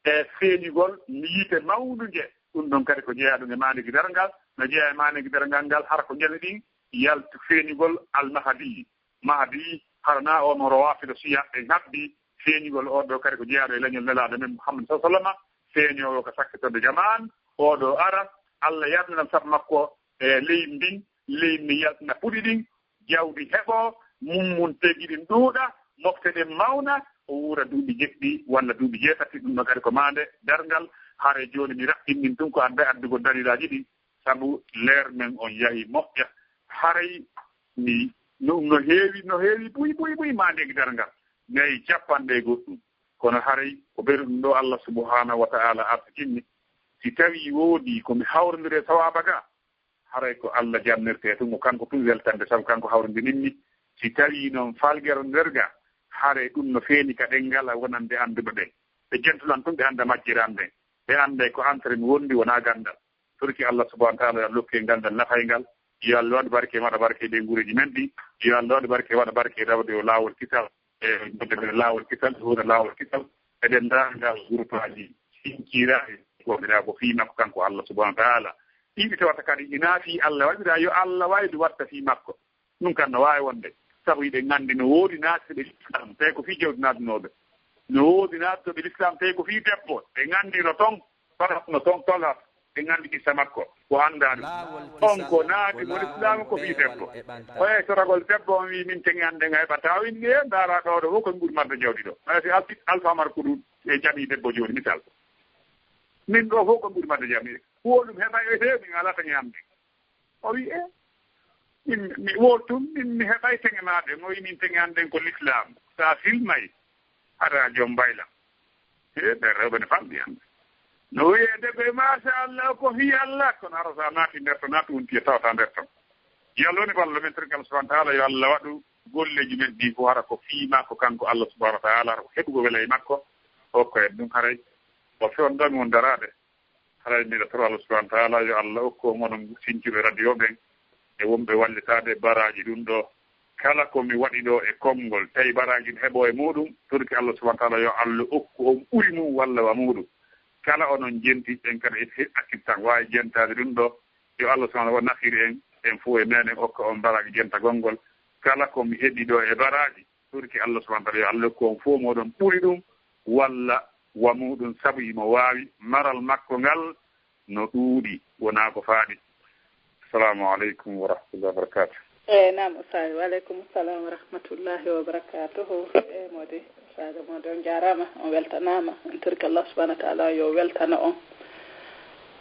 e feeñugol yiite mawndu nge, ɗum ɗon kadi ko jeyaa ɗum e maandeeji darngal. No jeyaa e maandeeji darngal ngal, hara ko njani ɗin, yaltu feeñugol Al-Mahdi. Mahdi, hara na o no Rawaafida Siya en habbi feeñugol o ɗo kadi ko jeyaaɗo e leñol Nelaaɗo men Muhammad sallallahu alaihi wasallam, feeñoowo ko sakkitorde jamaan, o ɗo ara, Allah yarniran sabu makko e leydi ndin, leydi ndin yaltina puɗi ɗin, jawdi heɓo, mummunteeji ɗin ɗuuɗa, mofte ɗen mawna, o wuura duuɓi jeɗɗi walla duuɓi jeetati, ɗum ɗo kadi ko maande darngal. Hare jooni mi raɓɓin ɗin tun ko adda addugol dalilaaji ɗin, sabu leer men on yahi moƴƴa. Haray ni no, no heewi, no heewi buy, buy, buy maandeeji darngal. Nayi capanɗe e goɗɗum. Kono haray ko ɓeyduɗum ɗo Allah subhanahu wa ta'ala arsikinmi. Si tawi woodi ko mi hawrondiri e sawaaba ga, haray ko Allah jannirte tun, ko kanko tun weltande, sabu kanko hawrondininmi. Si tawi noon falgero nder ga, haray ɗum no feeni ka ɗen ngala wonande annduɓe ɓen. Ɓe jentulan tun, ɓe annda majjere an nden. Ɓe annday ko entre mi wondi, wonaa ganndal. Torki Allah subhanahu wa ta'ala, yo Allah rokku en ganndal nafayngal. Yo Allah waɗu barke, waɗa barke e ɓeynguureeji men ɗi. Yo Allah waɗu barke, waɗa barke e rewde o laawol kisal. E waɗde laawol kisal, e huuda laawol kisal. E denndaangal guruppaaji sinciraaɗi, ko waɗiraa ko fii makko kanko Allah subhanahu wa ta'ala. Ɗiɗi tawata kadi ina fii Allah waɗiraa, yo Allah waylu watta fii makko. Ɗum kam no waawi wonde. Sabu hiɗen nganndi no woodi naattuɓe l'islam, tawi ko fii jawdi naatnooɓe. No woodi naattuɓe l'islam, tawi ko fii debbo. Ɓe nganndino toon, faratno toon, tolat. Ɓe nganndi kissa makko, ko anndaa ɗum. On ko naati mo l'islam ko fii debbo. Oye, soragol debbo on wii, "Min teŋe an ɗen a heɓataa." O inni, "E, ndaara ɗoo ɗo fof ko ɓuri marde jawdi ɗo." Oye, si Alfi-, Alfa Amar ko ɗum e jami debbo jooni, misal. "Min ɗoo fof ko ɓuri marde jami. Ko ɗum heɓa e heewi, min alaa teŋe an ɗen." O wi, "E, min, mi wowtum, min mi heɓay teŋe maa ɗen." O wi, "Min teŋe an ɗen ko l'islam. Sa filmay, hara joom mbayla." E, ɓen rewɓe ne famɗi hannde. No wiyeede koye, "Machallah, ko fii Allah." Kono hara sa naati nder to, naatu wonti e tawata nder ton. Yo Allah woni ballo men, torki Allah subhanahu wa ta'ala, yo Allah waɗu golleeji men ɗi fof hara ko fii makko kanko Allah subhanahu wa ta'ala, hara ko heɓugo wela e makko, hokka en ɗum haray. O fewndo mi won daraade. Haray miɗo toro Allah subhanahu wa ta'ala yo Allah okku on onon sincuɓe radio ɓen e wonɓe wallitaade baraaji ɗum ɗo. Kala ko mi waɗi ɗo e konngol, tawi baraaji ne heɓoo e muuɗum, torki Allah subhanahu wa ta'ala yo Allah okku on ɓuri mum walla wa muuɗum. Kala onon jenti ɓen kadi e accittan waawi jentaade ɗum ɗo, yo Allah subhanahu wa ta'ala nafir en, en fof e meɗen okka on baraaji jentagol ngol. Kala ko mi heɓi ɗo e baraaji, torki Allah subhanahu wa ta'ala yo Allah okku on fof mooɗon ɓuri ɗum walla wa muuɗum, sabu himo waawi maral makko ngal no ɗuuɗi, wonaa ko faaɗi. Assalamu aleykum wa rahmatullahi wa barakatuh. E, naam, Oustaz. Wa aleykum salam wa rahmatullahi wa barakatuhu. E, Modi, Oustaz Modi, on jaaraama, on weltanaama. En torki Allah subhanahu wa ta'ala yo weltano on.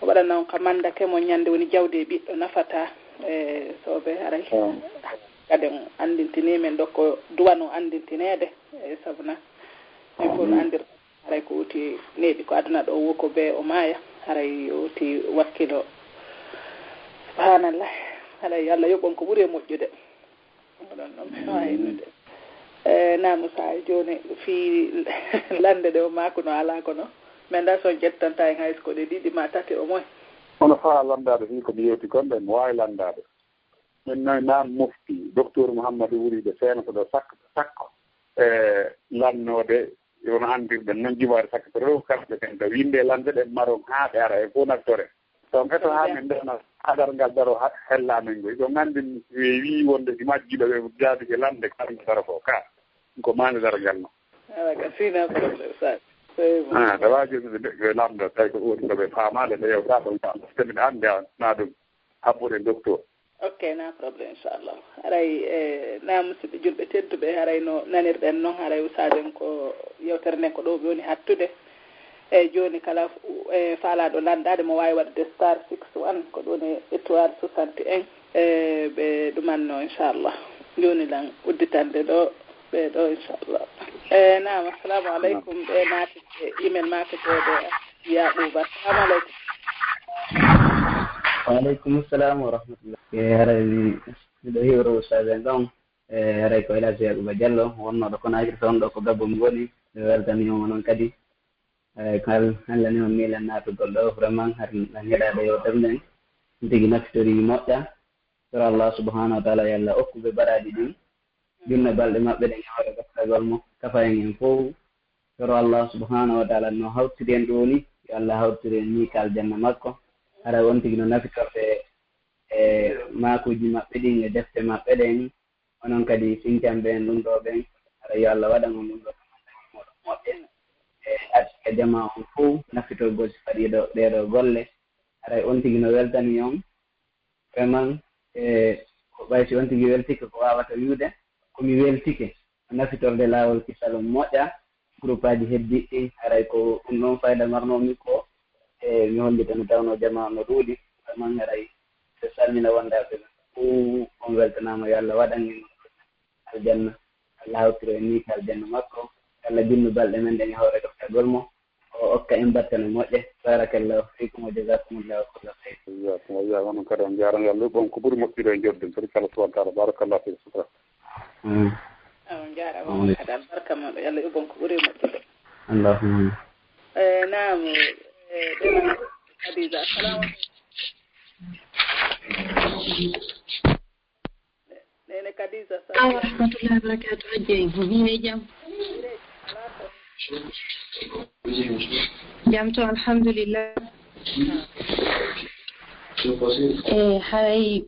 O waɗana on ka mandake mo ñande woni jawdi e ɓiɗɗo nafata. E, soobe haray. Kadi on anndintinii men ɗo ko duwano anndintineede. E, sabu na min fof no anndir haray ko woti neeɓi ko aduna ɗo wo ko bee o maaya, haray o woti wakkilo. Subhanallah. Haray Allah yoɓon ko ɓuri e moƴƴude. Oɗon noon mi waawi innude. E, naamu sa jooni fii lande ɗe o maakuno alaa kono. Men da son ƴettanta en hay so ko ɗe ɗiɗi ma tati o moy. Kono faa landaade fii ko mi yewti kon ɗen, mi waawi landaade. Min noon naan mofti, Docteur Mouhamadou Wuriɓe Seeno ko ɗo sakko, sakko. E, lannoode, won anndirɗen noon jumaare sakko ko rew kamɓe ɓen ɗo winde lande ɗen maron haa ɓe ara e fof nattore. Donc, eto haa min ndena adar ngal daro ha-, hella men ngoy. Ɗo nganndi mi wii wonde si majjuɗo ɓe jaabike lande ko adar ngal daro ko ka. Ko maande daro ngal no. Ala ka sina problème sa. Ah, tawa jooni ɓe, ɓe lamdo, tawi ko woni ko ɓe faamaade, ɓe yewta ɗum ka. Parce que miɗa anndi a, na ɗum habbude docteur. Ok, na problème, inchallah. Haray, e, na musidɓe julɓe tedduɓe, haray no nanirɗen noon, haray usaaden ko yewtere nden ko ɗo ɓe woni hattude. E, jooni kala, e, faalaaɗo lanndaade mo waawi waɗde star six one, ko ɗum woni étoile soixante et un. E, ɓe ɗumanno, inchallah. Jooni lan udditande ɗo, ɓe ɗo, inchallah. E, naam, assalamu aleykum. Ɓe naati e email maako to ɓe Yaquba. Assalamu aleykum. Wa aleykum salam wa rahmatullah. E, haray mi, miɗo hiwro ustaz en ɗon. E, haray ko El Hadj Yaquba Diallo, wonnooɗo Conakry toon ɗo ko Gabon mi woni. Mi weltanii on onon kadi. E, kal, hannde ni on miilan naatugol ɗo, vraiment, har nan heɗaade yewtere nden. Ɗum tigi nafitori moƴƴa. Soro Allah subhanahu wa ta'ala, yo Allah okku ɓe baraaji ɗin. Junna balɗe maɓɓe ɗen e hoore ɗoftagol mo, kafa en en fow. Soro Allah subhanahu wa ta'ala no hawtiri en ɗo ni, yo Allah hawtiri en ni ka aljanna makko. Hara on tigi no nafitorde e maakuuji maɓɓe ɗin e defte maɓɓe ɗen. Onon kadi sincanɓe en ɗum ɗo ɓen, hara yo Allah waɗan on ɗum ɗo moƴƴe. E arsuka jama on fow, nafitorgol si waɗi ɗo, ɗee ɗo golle. Haray on tigi no weltani on. Vraiment, e, ko ɓay si on tigi weltike, ko waawata wi'ude, ko mi weltike. Nafitorde laawol kisal on moƴƴa, groupe aji heddiɗɗi, haray ko ɗum ɗon fayda marnoomi ko, e, mi hollita no tawno jamaa no ɗuuɗi. Vraiment, haray so salmina wondaaɓe fow, on weltanaama, yo Allah waɗan en aljanna. Allah hawtiro en ni ka aljanna makko. Allah junnu balɗe men ɗen e hoore ɗoftagol mo. O okka en battane moƴƴe. Barakallahu fikum wa jazakumullahu kulla khayr. Jazakum, wa jazakum. Onon kadi on jaaraama. Yo Allah yoɓ on ko ɓuri moƴƴude e jodde. Kadi kala subhanahu wa ta'ala. Barakallahu fikum. Shukran. Amin. On jaaraama. Amin. Kadi albarka mon ɗo. Yo Allah yoɓ on ko ɓuri moƴƴude. Allahumma amin. E, naam, e, ɗen Khadija. Assalamu aleykum. Nene Khadija Sall. Wa rahmatullahi wa barakatuh. Hajji, mi wii jam. Jam to, alhamdulillah. E, haray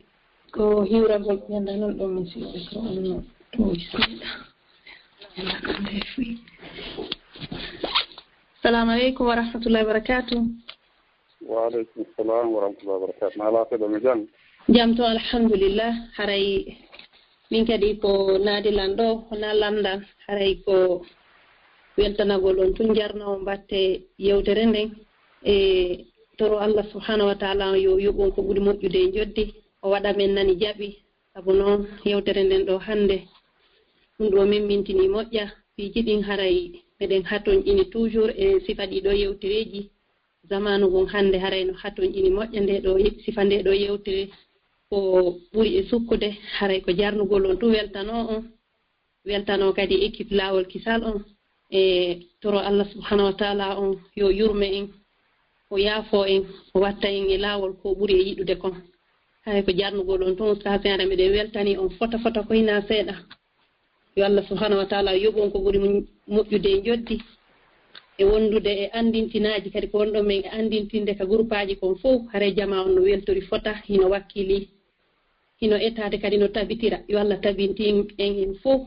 Ko hiwragol ɓe annda noon ɗo min siwɓe ko onno towi seeɗa. Salamu aleykum wa rahmatullahi wa barakatuh. Wa aleykum salam wa rahmatullahi wa barakatuh. Na laata ɗo mi jam? Jam to alhamdulillah. Haray min kadi ko naadi lan ɗo, ko na landan. Haray ko weltanagol on tun jarna on batte yewtere nden. E toro Allah subhanahu wa ta'ala on yo yoɓon ko ɓuri moƴƴude e joddi. O waɗa men nani jaɓi. Sabu noon, yewtere nden ɗo hannde, ɗum ɗo min mintini moƴƴa, piiji ɗin haray meɗen hatonƴini toujours e sifa ɗiɗo yewtereeji. Zamaanu ngun hannde haray no hatonƴini moƴƴa nde ɗo ye-, sifa nde ɗo yewtere ko ɓuri e sukkude, haray ko jarnugol on tun weltanoo on, weltanoo kadi équipe Laawol Kisal on, e toro Allah subhanahu wa ta'ala on yo yurme en, o yaafo en, o watta en e laawol ko ɓuri e yiɗude kon. Haray ko jarnugol on tun, ustaas en, hara miɗen weltani on fota fota ko hinaa seeɗa. Yo Allah subhanahu wa ta'ala yoɓ on ko ɓuri mu-, moƴƴude e joddi, e wondude e anndintinaaji kadi ko wonɗon men e anndintinde ka guruppaaji kon fow. Haray jamaa on no weltori fota, hino wakkili, hino etaade kadi no tabitira. Yo Allah tabintin en en fow.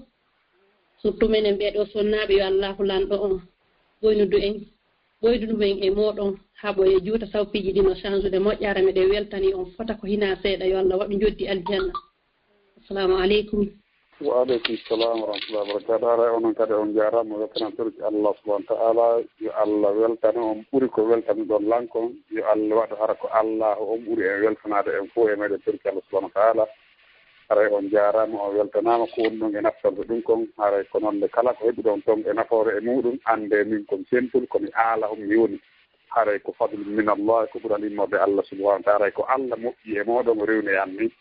Surtout menen ɓee ɗoo sonnaaɓe, yo Allaahu lanɗo on ɓoynudu en, ɓoydudu men e mooɗon, haɓo e juuta sabu piiji ɗi no change de moƴƴa. Hara miɗen weltani on fota ko hinaa seeɗa. Yo Allah waɗu joddi aljanna. Assalamu aleykum. Wa aleykum salam wa rahmatullahi wa barakatuh. Haray onon kadi on jaaraama, weltanam torki Allah subhanahu wa ta'ala. Yo Allah weltano on ɓuri ko weltanuɗon lan kon. Yo Allah waɗu hara ko Allah on ɓuri en weltanaade en fow e meɗen torki Allah subhanahu wa ta'ala. Haray on jaaraama, on weltanaama ko woni ɗon e naftorde ɗum kon. Haray ko noon nde kala ko heɓuɗon ton e nafoore e muɗum, annde min kon sempul, ko mi aala on mi woni. Haray ko fadlu min Allah, ko ɓural immorde Allah subhanahu wa ta'ala. Haray ko Allah moƴƴi e mooɗon, o rewni e an ni.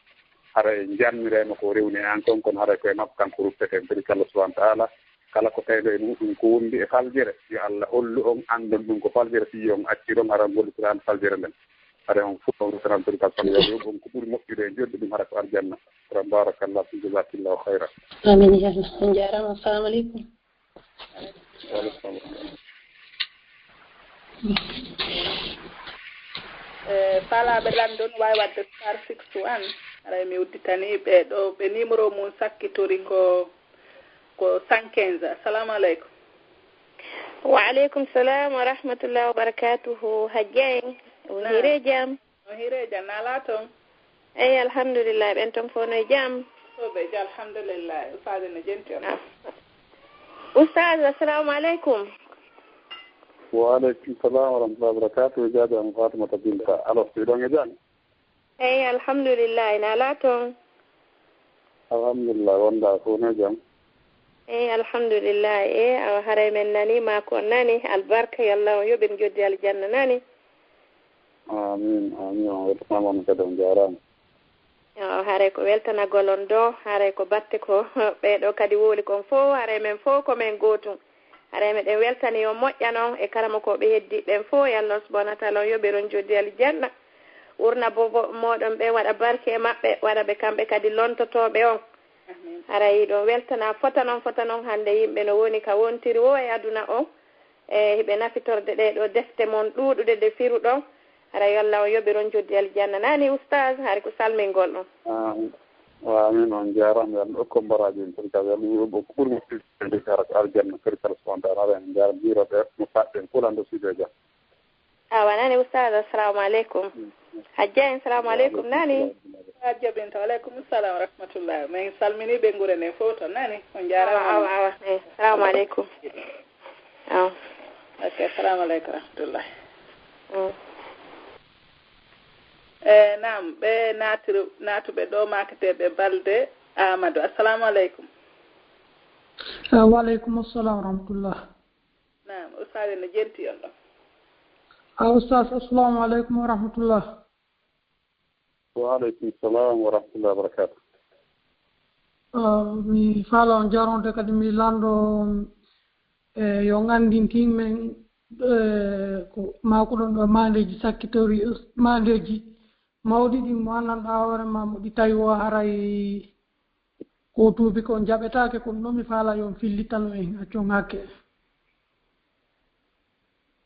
Haray njanmiraymo ko o rewni e an kon, kono haray ko e makko kanko rutteten. Torki Allah subhanahu wa ta'ala, kala ko tawɗo e muɗum ko wondi e faljere, yo Allah hollu on, anndon ɗum ko faljere, fii on acci ɗon, hara on gollitira an faljere nden. Haray on fow on ruttanan torki Allah, yo Allah yoɓ on ko ɓuri moƴƴude e joddi ɗum, hara ko aljanna. Barakallahu fi, jazakillahu khayran. Amin ya Allah. On jaaraama. Assalamu aleykum. E, faalaaɓe lanndo no waawi waɗde star six one. Haray mi udditanii ɓe ɗo, ɓe numéro mum sakkitori ko, ko cent quinze. Assalamu aleykum. Wa aleykum salam wa rahmatullahi wa barakatuhu. Hajja en, on hiiree jam? On hiiree jam, na alaa toon? Eey, alhamdulillahi, ɓeen toon fof no e jam? Fof ɓe e jam, alhamdulillahi. Ustaaza no jenti on? Ah. Ustaaza, assalamu aleykum. Wa aleykum salam wa rahmatullahi wa barakatuh. Jaajaa mo Fatimata Binta. Alors, hiɗon e jam? Eey, alhamdulillahi, na alaa toon? Alhamdulillahi, wondaa fof no e jam? Eey, alhamdulillahi. Eey, awa haray men nanii ma ko nani, albarka, yo Allah on yoɓin joddi aljanna nani. Amin, amin. On weltanaama, on kadi on jaaraama. Yo, haray ko weltanagol on ɗo, haray ko batte ko ɓee ɗo kadi wowli kon fof, haray men fof ko men gootun. Haray meɗen weltani on moƴƴa noon e karamokooɓe heddiiɓe ɓen fof, yo Allah subhanahu wa taala on yoɓir on joddi aljanna. Wurna bobo mooɗon ɓe, waɗa barke e maɓɓe, waɗa ɓe kamɓe kadi lontotooɓe on. Amin. Haray hiɗon weltana fota noon, fota noon hannde yimɓe no woni ka wontiri o e aduna o. E hiɓe nafitorde ɗee ɗoo defte mon ɗuuɗuɗe ɗe firuɗon. Hara yo Allah on yoɓir on joddi aljanna. Nani, Ustaaz, hari ko salmingol ɗon. Amin. Wa amin, on jaaraama. Yo Allah okku on baraaji en, kadi ka yo Allah yoɓ on ko ɓuri moƴƴude, hara ko aljanna, kadi kala so on taala en jaaraama, hiirooɓe no paɗɗen, kulando sido e jam. Awa, nani, Ustaaz, assalamu aleykum. Mm. Hajja en, salamu aleykum, nani? Hajja Binta, wa aleykum salam wa rahmatullah. Min salmini ɓe ngure nden fof to, nani? On jaaraama. Awa, awa, awa. Eh, salamu aleykum. Awa. Ok, salamu aleykum wa rahmatullah. Mm. Eh, naam, ɓe naatiri-, naatuɓe ɗo, maakateeɓe Balde Amadou. Assalamu aleykum. Ah, wa aleykum assalam wa rahmatullah. Naam, Ustaaz no jenti on ɗon. Ah, Ustaaz, assalamu aleykum wa rahmatullah. Wa aleykum salam wa rahmatullahi wa barakatuh. Ah, mi faala on jaronde, kadi mi lanndo on, eh, yo on anndintin men, eh, ko maakuɗon ɗo maandeeji sakkitori, maandeeji mawɗi ɗin mo anndanɗaa hoore maa mo ɗi tawi wo haray ko tuubi ko on jaɓetaake, kono ɗo mi faala yo on fillitano en, accon hakke.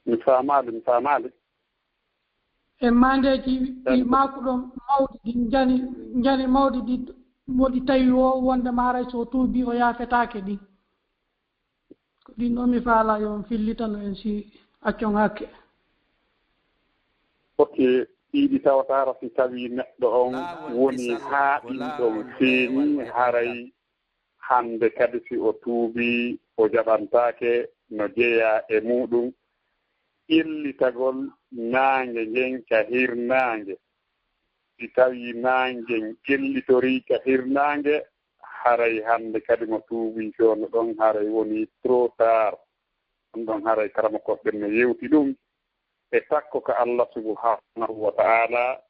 Mi faamaali, mi faamaali. e maandeeji ɗi maako ɗon mawɗi, ɗi njani, njani mawɗi, ɗi moɗi tawi o wonde maaray so o tuubii o yaafetaake ɗin. Ko ɗin ɗon mi faalaa yo on fillitano en si accon hakke. Ok, ɗiɗi tawataara si tawii neɗɗo on woni haa ɗin ɗon feeñi, haray hannde kadi si o tuubii o jaɓantaake no jeyaa e muuɗum ƴellitagol naange ngen ka hirnaange. Si tawii naange ngen ƴellitorii ka hirnaange, haray hannde kadi mo tuubii fewndo ɗon haray wonii trop tard. Ɗum ɗon haray karamokooɓe ɓen no yewti ɗum e takko ka Allah subhanahu wa ta'ala.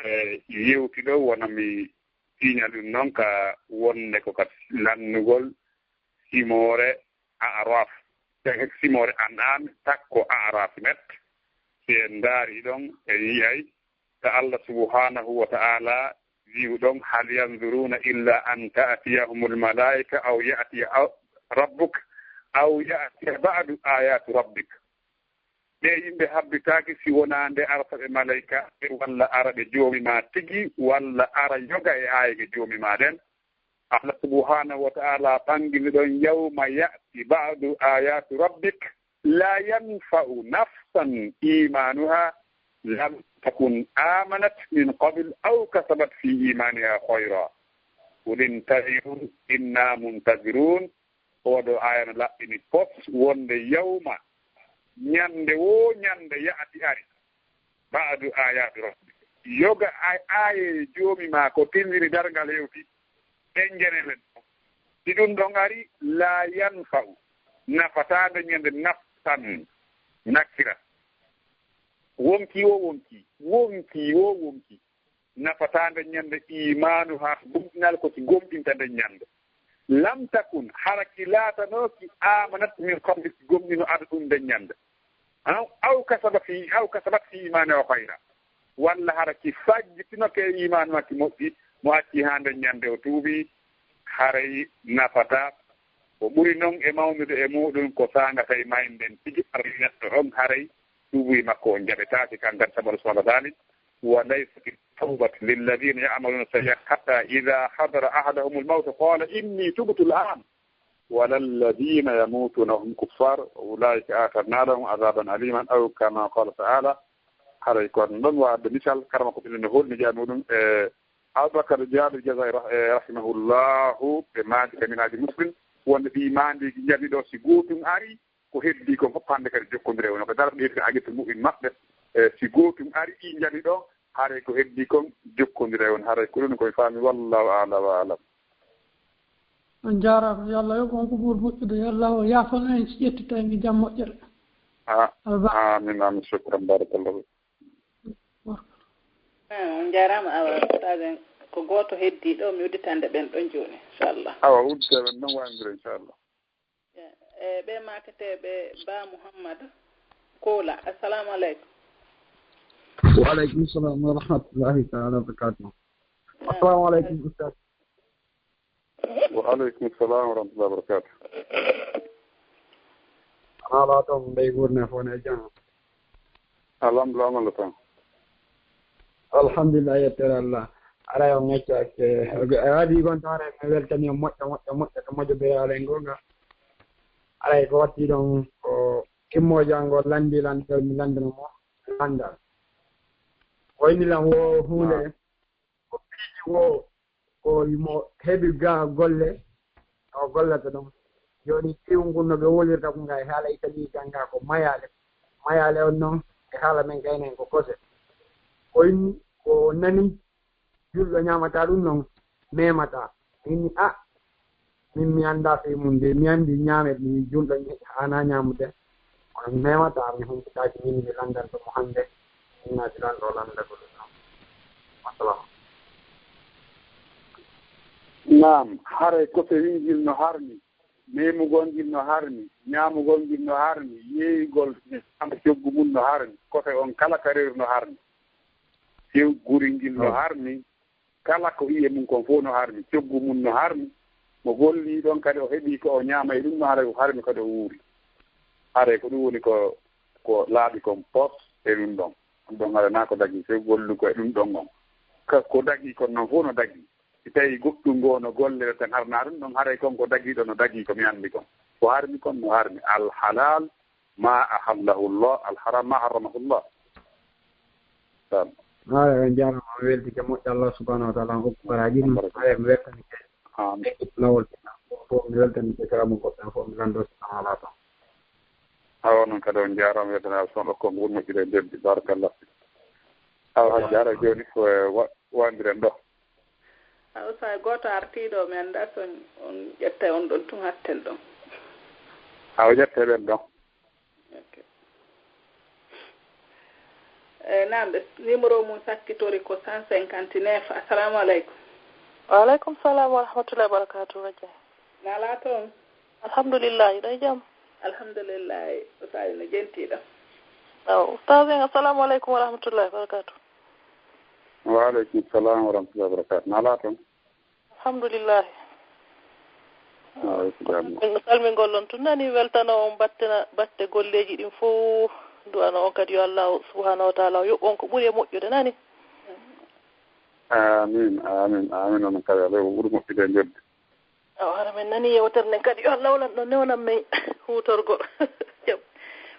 E yewti ɗo wona mi siiña ɗum noon ka wonde ko ka lannugol simoore A'raf, simoore An'am, takko A'raf net. Si en ndaari ɗon en yi'ay ka Allah subhanahu wa ta'ala wi'u ɗon, hal yanzuruna illa an ta'tiyahumul malaika aw ya'tiya aw- rabbuk aw ya'tiya ba'du ayatu rabbik. Ɓe yimɓe habbitaaki si wonaa nde arata ɓe malaykaaɓe walla ara ɓe joomi maa tigi walla ara yoga e aayeeje joomi maa ɗen. Allah subhanahu wa ta'ala ɓangini ɗon, yawma ya'ti ba'du ayatu rabbik la yanfa'u nafsan imanuha lam takun amanat min qabl aw kasabat fi imaniha khayra. Qul intazirun inna muntazirun. Oɗo aaya no laɓɓini pos wonde yawma, ñande woo ñande ya'ti ari, ba'du ayatu rabbi, yoga ay aaye joomi maa ko tindini darngal hewti, ɗen ngenelen ɗon. Si ɗum ɗon ari, la yanfa'u, nafataa nden ñande nafsan, nakira. Wonkii woo wonkii, wonkii woo wonkii. Nafataa nden ñande imanuha, gomɗinal ko si gomɗinta nden ñande. Lam takun, hara ki laatanooki, amanat min qabli, si gomɗino ada ɗum nden ñande. Aw, aw kasabat fi, aw kasabat fi imaniha khayra. Walla hara ki fajjitinoke e imaanu makki moƴƴi, mo acci haa nden ñande o tuubi, haray nafataa. Ko ɓuri non e mawnude e muuɗum ko saanga tawi mayde nden tigi ardi neɗɗo on, haray tuubuye makko on jaɓetaake, kan kadi sabu Allah subhanahu wa ta'ala, wa laysat at-tawbatu lilladhina ya'maluna sayyi'at hatta idha hadara ahadahumul mawtu qala inni tubtu al-an, wala alladhina yamutuna wa hum kuffar, ulaika a'tadna lahum adhaban aliman, aw kama qala ta'ala. Haray ko ɗon waɗde misal, karama ko ɓiɗen no holni jaabi muɗum e Abubakar Jabir Jazai rah-, eh, rahimahullahu, ɓe maandi ka Minhaaji Muslim, wonde ɗi maandeeji njaɗi ɗo, si gootum ari, ko heddii kon fof hannde kadi jokkondire woni ko dara ɓeydude añirde mu'min maɓɓe, eh, si gootum ari ɗi njaɗi ɗo, haray ko heddii kon jokkondire woni, haray ko ɗum ko mi faami, wallahu a'la wa a'lam. On njaaraama, yo Allah yoɓ on ko ɓuri moƴƴude, yo Allah o yaafan en si ƴettita en e jam moƴƴere. Ah, amin, amin, shukran, barakallahu. On njaaraama, awa, ustaasen, ko gooto heddii ɗo, mi udditande ɓen ɗon jooni, inchallah. Awa, udditee ɓen ɗon waawindira, inchallah. E ɓe maakateeɓe Ba Muhammad Koola, assalamu aleykum. Wa aleykum salam wa rahmatullahi taala wa barakatuh. Assalamu aleykum, ustaas. Wa aleykum salam wa rahmatullahi wa barakatuh. Alaa toon, mbay guurne fof ne jam. Alhamdulillah, amalla tan. Alhamdulillah, yettere Allah. Aray on ngeccaake. Waɗi gon taare mi weltani on moƴƴa, moƴƴa, moƴƴa to moƴƴo biraale ngoo nga. Aray ko watti ɗon ko kimmo janngo lanndi lanndal mi lanndano mo lanndal. Ko inni lan wo huunde ko piiji wo ko mo heɓi ga golle o gollata ɗum. Jooni piiwu ngun no ɓe wolirta ko nga e haala Italie jannga ko mayaale. Mayaale on noon e haala men gayna en ko kose. Ko inni ko nani julɗo ñaamata ɗum noon memata. Inni a min mi annda fii mum de mi anndi ñaamet mi julɗo haana ñaamude. Kono mi memata mi humpitaaki min mi lanndanto mo hannde. Min naati lanndo lanndagol ɗum noon. Wasalaam. Naam, haray kose wingil no harmi, memugol ngil no harmi, ñaamugol ngil no harmi, yeeyugol ñaama coggu mum no harmi, kose on kala ka reeru no harmi. Coggu ringil no harmi, kala ko iye mum kon fof no harmi, coggu mum no harmi, mo gollii ɗon kadi o heɓii ko o ñaama e ɗum no haray o harmi kadi o wuuri. Haray ko ɗum woni ko ko laaɓi kon pos e ɗum ɗon. Ɗum ɗon haray naa ko dagii, sey gollugol e ɗum ɗon on. Ka, ko dagii kon non fof no dagii. Si tawii goɗɗum ngoo no gollira tan harnaa ɗum ɗon, haray kon ko dagii ɗon no dagii ko mi anndi kon. Ko harmi kon no harmi. Al halal ma ahallahu Allah, al haram ma harramahu Allah. Tan. Haray on jaaraama, on weltike moƴƴo, Allah subhanahu wa taala on okku baraaji ɗum. Amin. Haray mi weltanike. Amin. Lawol fof mi weltanike kala mo goɗɗo fof mi lanndo so tawaa alaa tan. Awa noon kadi on jaaraama, weltanaama son ɗo ko ngol moƴƴude e njoɓdi. Barakallah. Awa hajji ara jooni ko e wa-, wawndiren ɗo. Awa so hay gooto artii ɗo, mi anndaa so on, on ƴetta on ɗon tun hatten ɗon. Awa ƴette ɓen ɗon. Ok. Eh, naam, ɓe numéro mum sakkitori ko cent cinquante-neuf. Assalamu aleykum. Wa aleykum salam wa rahmatullahi wa barakatuh, Bajjay. Naalaa toon? Alhamdulillahi, ɗo e jam? Alhamdulillahi, Oustaz no jentiiɗo? Aw, Oustaz en, assalamu aleykum wa rahmatullahi wa barakatuh. Wa aleykum salam wa rahmatullahi wa barakatuh. Naalaa toon? Alhamdulillahi. Wa aleykum salam. Min salmingol on tun nani, weltano on batte na-, batte golleeji ɗin fof, du'ano on kadi yo Allah subhanahu wa taala o yoɓ on ko ɓuri e moƴƴude nani. Amin, amin, amin. Onon kadi, Allah ko ɓuri moƴƴude e njoɓdi. Awa, hara min nani yewtere nden kadi, yo Allah walan ɗon newnan min huutorgol. Jam.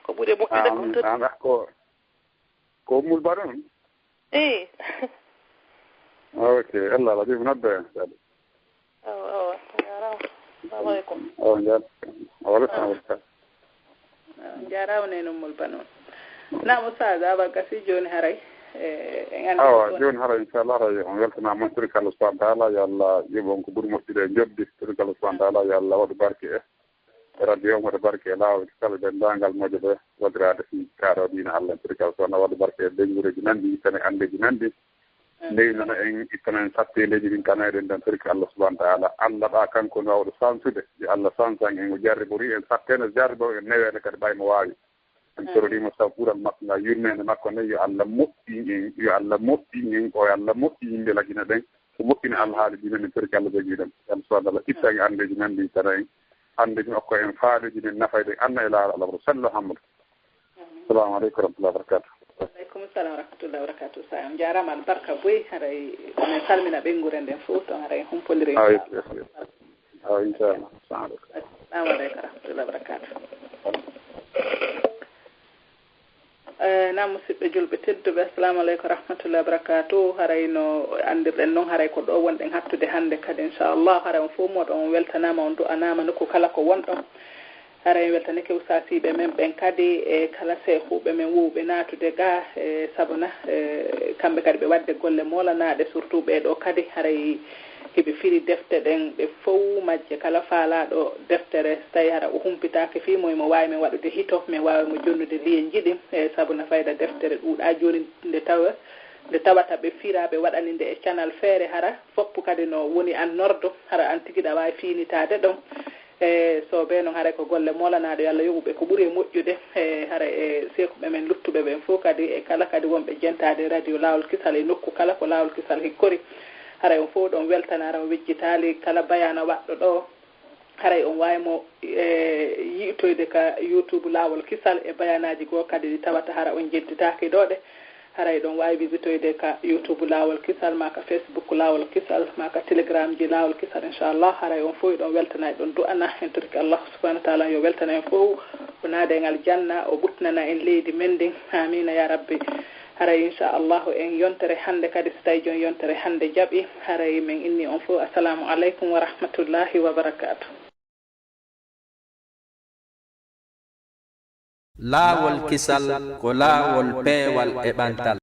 Ko ɓuri e moƴƴude kon amin, tun. Amin. Ah, ko, ko Ummul Ba ɗon? Ii. Ok, Allah waɗi mi nodda en kadi. Awa, awa, jaaraama. Assalamu aleykum. Awa, njaar-, wa aleykum salam. Awa, jaaraama nene Ummul Ba noon. Naam, Oustaz, awa gasi jooni haray, eh, en anndi awa, ko jooni haray, inchallah, haray on weltanaama, on torike Allah subhanahu wa taala, yo Allah yoɓ on ko ɓuri moƴƴude e njoɓdi, torike Allah subhanahu wa taala, yo Allah waɗu barke e radio on, waɗu barke e laawol kala denndaangal moƴƴo ɓe waɗiraade fii kaaɗo diina Allah, torike Allah subhanahu wa taala, waɗu barke e ɓeynguureeji nanɗi, ittana en anndeeji nanɗi, ndeynana en, ittana en satteendeeji ɗin kano eɗen ɗon torike Allah subhanahu wa taala. Allah ɗa kanko no waawɗo sansude, yo Allah sansan en, o jarribori en satteende, o jarribo en neweende kadi ɓay mo waawi. En tororiima sabu ɓural makko ngal, yurmeende makko nden, yo Allah moƴƴin en, yo Allah moƴƴin en, o yo Allah moƴƴin yimɓe Lagine ɓen, ko moƴƴina alhaali diina men, torike Allah jogiiɗen. Yo Allah subhanahu wa taala itta en anndeeji nanɗi, ittana en anndeeji, okka en faaleeji men nafayɗo en, anna e laawol Allah, sallallahu Muhammadu. Amin. Assalamu aleykum wa rahmatullahi wa barakatuh. Wa aleykum salam wa rahmatullahi wa barakatuh. Sa on jaaraama albarka boy, haray min salmina ɓeynguure nden fof, ton haray en humpondiri. Awa, yes, yes, yes. Awa, inchallah. Assalamu aleykum. Assalamu aleykum wa rahmatullahi wa barakatuh. Eh, naam, musidɓe julɓe tedduɓe, assalamu aleykum wa rahmatullahi wa barakatuh. Haray no anndirɗen non, haray ko ɗo wonɗen hattude hannde kadi, inchallah. Haray on fof moɗon on weltanaama, on du'anaama nokku kala ko wonɗon. Haray en weltanike ustaasiiɓe men ɓen kadi, e kala seekuuɓe men woowɓe naatude ga, e sabuna, e kamɓe kadi ɓe waɗde golle moolanaaɗe, surtout ɓee ɗoo kadi, haray hiɓe firi defte ɗen ɗe fow majje. Kala faalaaɗo deftere, so tawii hara o humpitaaki fii mo, imo waawi men waɗude hito, men waawa mo jonnude liyenji ɗin, e sabuna fayda deftere ɗuuɗaa jooni nde tawa, nde tawata ɓe firaa, ɓe waɗani nde e canal feere, hara foppu kadi no woni an nordo, hara an tigi ɗa waawi fiinitaade ɗon. E, so ɓe noon, haray ko golle moolanaaɗe, yo Allah yoɓu ɓe ko ɓuri e moƴƴude. E, haray e seekuɓe men luttuɓe ɓen fof kadi, e kala kadi wonɓe jentaade e radio Laawol Kisal e nokku kala ko Laawol Kisal hikkori. Haray on fof ɗon weltana, hara on wejjitaali kala bayaana waɗɗo ɗo. Haray on waawi mo, e, yi'toyde ka YouTube Laawol Kisal e bayaanaaji goo kadi ɗi tawata hara on jentitaaki ɗo ɗe. Haray ɗon waawi visitoyde ka YouTube Laawol Kisal, maa ka Facebook Laawol Kisal, maa ka Telegram ji Laawol Kisal, inchallah. Haray on fof ɗon weltana, e ɗon du'ana, en torike Allah subhanahu wa taala yo weltana en fof, o naada en aljanna, o ɓutnana en leydi men ndin. Amiina ya rabbi. Haray inchallahu en yontere hannde kadi, so tawi jon yontere hannde jaɓi, haray men inni on fof, assalamu aleykum wa rahmatullahi wa barakatuh. Laawol kisal ko laawol peewal e ɓantal.